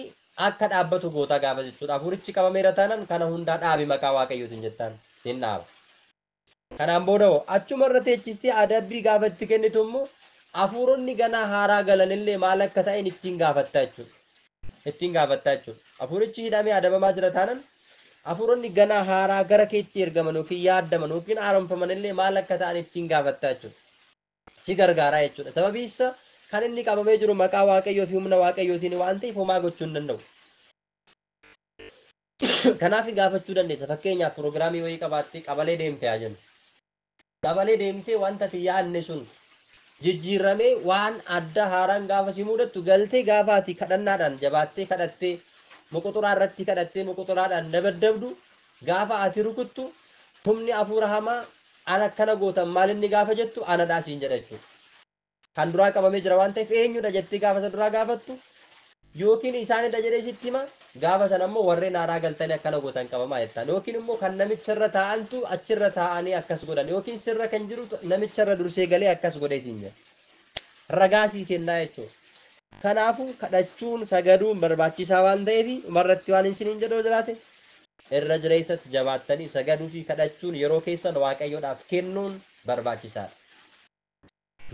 akka dhaabbatu goota gaafa jechuudha. Hafuurichi qabameera taanaan kana hundaa dhaabi maqaa Waaqayyootiin jettaan hin dhaaba. Kanaan booda hoo achuma irra teechistee adabbii gaafa itti kennitu immoo hafuuronni ganaa haaraa galanillee maal akka ta'an ittiin gaafatta jechuudha. Ittiin gaafatta jechuudha. Hafuurichi hidhamee adabamaa jira taanaan hafuuronni ganaa haaraa gara keetti ergaman yookiin yaadaman yookiin haaromfamanillee maal akka ta'an ittiin gaafatta jechuudha. Si gargaaraa jechuudha. Sababii isaa kan inni qabamee jiru maqaa Waaqayyoo fi humna Waaqayyootiin waan ta'eef homaa gochuu hin danda'u. Kanaaf gaafachuu dandeessa. Fakkeenyaaf piroogiraamii wayii qabaattee qabalee deemte haa jennu. Qabalee deemtee wanta ati yaadne sun Jijjiiramee waan adda haaraan gaafa si mudattu galtee gaafa ati kadhannaadhaan jabaattee kadhattee moqoxoraa irratti kadhattee moqoxoraadhaan dabaddabdu gaafa ati rukuttu humni hafuura hamaa ana akkana gootan maal inni gaafa jettu anadhaa siin jedha jechuudha. Kan duraa qabamee jira waan ta'eef eenyudha jettee gaafa isa duraa gaafattu yookiin isaanidha jedhee sitti hima gaafa sana immoo warreen haaraa galtanii akkana gootan qabamaa jettaan yookiin immoo kan namicharra taa'antu achirra taa'anii akkas godhan yookiin sirra kan jiru namicharra dursee galee akkas godhee siin jedha. Ragaa sii kennaa jechuudha. Kanaafuu kadhachuun sagaduun barbaachisaa waan ta'eef dhumarratti waan isiniin jedhu jiraate irra jireessatti jabaattanii sagaduu fi kadhachuun yeroo keessan Waaqayyoodhaaf kennuun barbaachisaadha.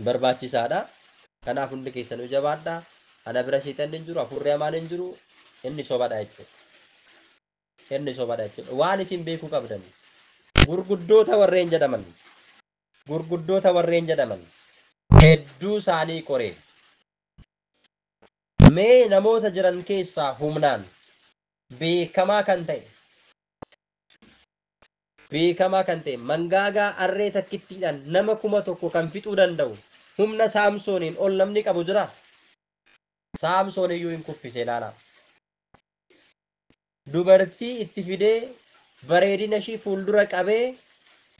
Barbaachisaadha. Kanaaf hundi keessanuu jabaadhaa. Ana bira seexanni hin jiru, hafuurri hamaan hin jiru, inni sobadha jechuudha. Inni sobadha jechuudha. Waan isin beekuu qabdan gurguddoota warreen jedhaman gurguddoota warreen jedhaman hedduu isaanii qoree mee namoota jiran keessaa humnaan beekamaa kan ta'e beekamaa kan ta'e mangaagaa arree takkittiidhaan nama 1000 kan fixuu danda'u humna Saamsooniin ol namni qabu jira. Saamsoon iyyuu hin kuffise ilaala. Dubartii itti fidee bareedina ishii fuuldura qabee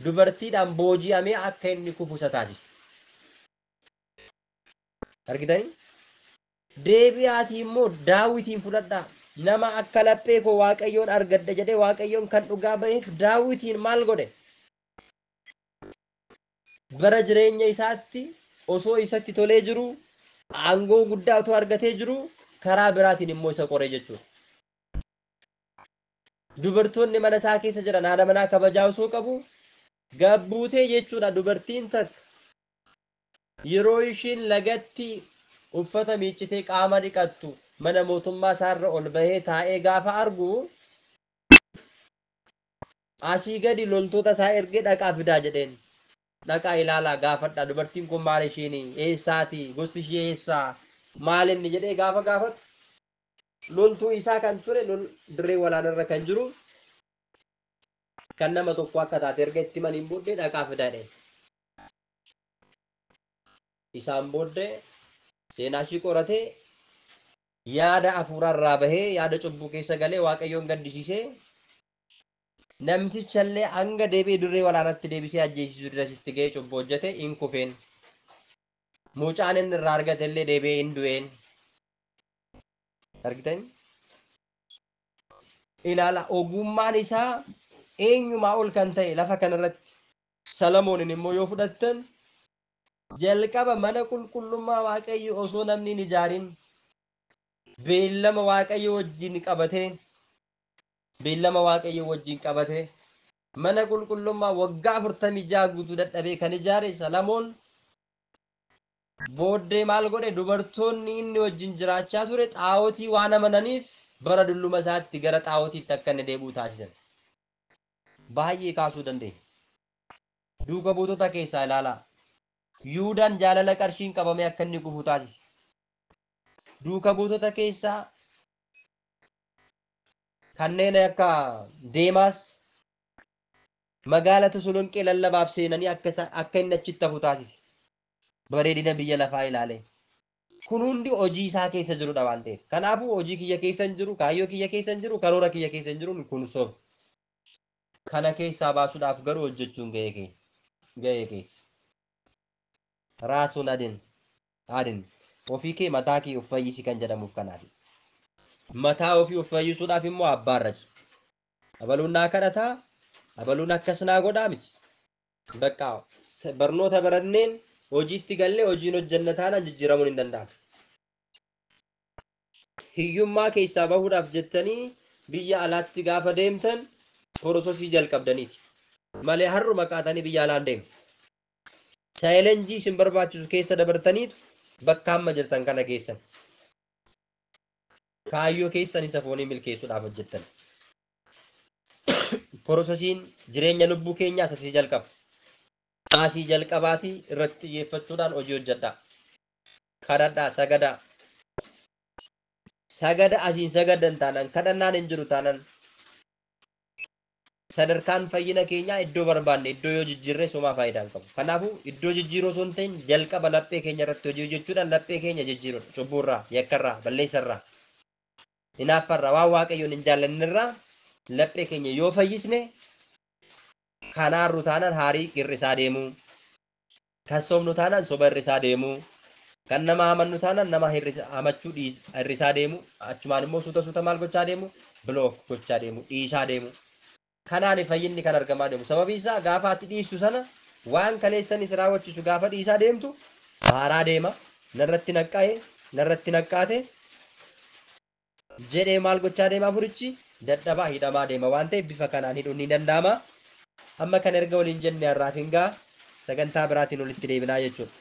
dubartiidhaan booji'amee akka inni kufu isa taasise. Argitanii? Deebi'aatii immoo Daawitiin fudhadhaa. Nama akka laphee koo Waaqayyoon argadhe jedhee Waaqayyoon kan dhugaa ba'eef Daawitiin maal godhe? Bara jireenya isaatti osoo isatti tolee jiru aangoo guddaa otoo argatee jiru karaa biraatiin immoo isa qoree jechuudha. Dubartoonni mana isaa keessa jiran haadha manaa kabajaa osoo qabu gabbuutee jechuudha dubartiin takka yeroo ishiin lagatti uffata miiccitee qaama dhiqattu mana mootummaa isaarra ol bahee taa'ee gaafa argu asii gadi loltoota isaa ergee dhaqaa fidaa jedheen. Dhaqaa ilaalaa gaafadha dubartiin kun maal ishiin eessaati gosti ishee eessaa maal inni jedhee gaafa gaafatu loltuu isaa kan ture dirree walaanarra kan jiru kan nama tokko akka taate erga itti himaniin booddee dhaqaa fidaa jedheen. Isaan booddee seenaa ishii qoratee yaada hafuurarraa bahee yaada cubbuu keessa galee Waaqayyoon gaddisiisee namtichallee hanga deebi'ee dirree walaanatti deebisee ajjeesisuu dirasitti ga'ee cubbuu hojjete hin kufeen. Mucaan inni irraa argate illee deebi'ee hin du'een. Argitanii? Ilaala ogummaan isaa eenyumaa ol kan ta'e lafa kanarratti Salamoonin immoo yoo fudhattan jalqaba mana qulqullummaa Waaqayyo osoo namni hin ijaarin beellama Waaqayyo wajjin qabatee beellama Waaqayyo wajjin qabatee mana qulqullummaa waggaa 46 guutuu dadhabee kan ijaare Salamoon booddee maal godhe dubartoonni inni wajjin jiraachaa ture xaawotii waan amananiif bara dulluma isaatti gara xaawotiitti akka inni deebi'u taasisan. Baay'ee kaasuu dandeenya. Duuka buutota keessaa ilaalaa. Yihuudaan jaalala qarshiin qabamee akka inni kufu taasise. Duuka buutota keessaa kanneen akka Deemaas magaala Tasalonqee lallabaaf seenanii akka inni achitti hafu taasise. Bareedina biyya lafaa ilaalee. Kun hundi hojii isaa keessa jirudha waan ta'eef. Kanaafuu hojii kiyya keessa hin jiru, kaayyoo kiyya keessa hin jiru, karoora kiyya keessa hin jiru kun soba. Kana keessaa baasuudhaaf garuu hojjechuun gahee keessa. Raasuun adin adin ofii kee mataa kee of fayyisi kan jedhamuuf kanaaf. Mataa ofii of fayyisuudhaaf immoo abbaarra jira. Abaluun naa kadhataa, abaluun akkas naa godhaa miti. Bakka barnoota baranneen hojiitti gallee hojiin hojjenna taanaan jijjiiramuun hin danda'amu. Hiyyummaa keessaa bahuudhaaf jettanii biyya alaatti gaafa deemtan porososii jalqabdaniiti. Malee har'uma kaatanii biyya alaan deemu. Chaalenjii isin barbaachisu keessa dabartaniitu bakka amma jirtan kana geessan. Kaayyoo keessan isa foonii milkeessuudhaaf hojjettan. Porososiin jireenya lubbuu keenyaa asii jalqaba. Asii jalqabaatii irratti xiyyeeffachuudhaan hojii hojjedhaa. Kadhadhaa, sagadaa. Sagada asiin sagadan taanaan kadhannaan hin jiru taanaan. Sadarkaan fayyina keenyaa iddoo barbaanne iddoo yoo jijjiirre somaa faayidaa hin qabu. Kanaafuu iddoo jijjiiruu osoo hin ta'in jalqaba laphee keenya irratti hojii hojjechuudhaan laphee keenya jijjiiruudha. Cubbuurraa, yakkarraa, balleessarraa, hinaaffarraa, waan Waaqayyoon hin jaallannerraa laphee keenya yoo fayyisne kanaarru taanaan haarii hir'isaa deemuu, kan sobnu taanaan soba hir'isaa deemuu, kan nama amannu taanaan nama amachuu hir'isaa deemu, achumaan immoo suuta suuta maal gochaa deemu, bilook gochaa deemu, dhiisaa deemu. Kanaan fayyinni kan argamaa deemu. Sababii isaa gaafa ati dhiistu sana waan kaleessanis raawwachiisu gaafa dhiisaa deemtu haaraa deema, narratti naqqa'e, narratti naqqaate jedhee maal gochaa deema furichi dadhabaa hidhamaa deema waan ta'eef bifa kanaan hidhuun ni danda'ama. Amma kan erga waliin jenne har'aaf hin ga'a, sagantaa biraatiin walitti deebinaa jechuudha.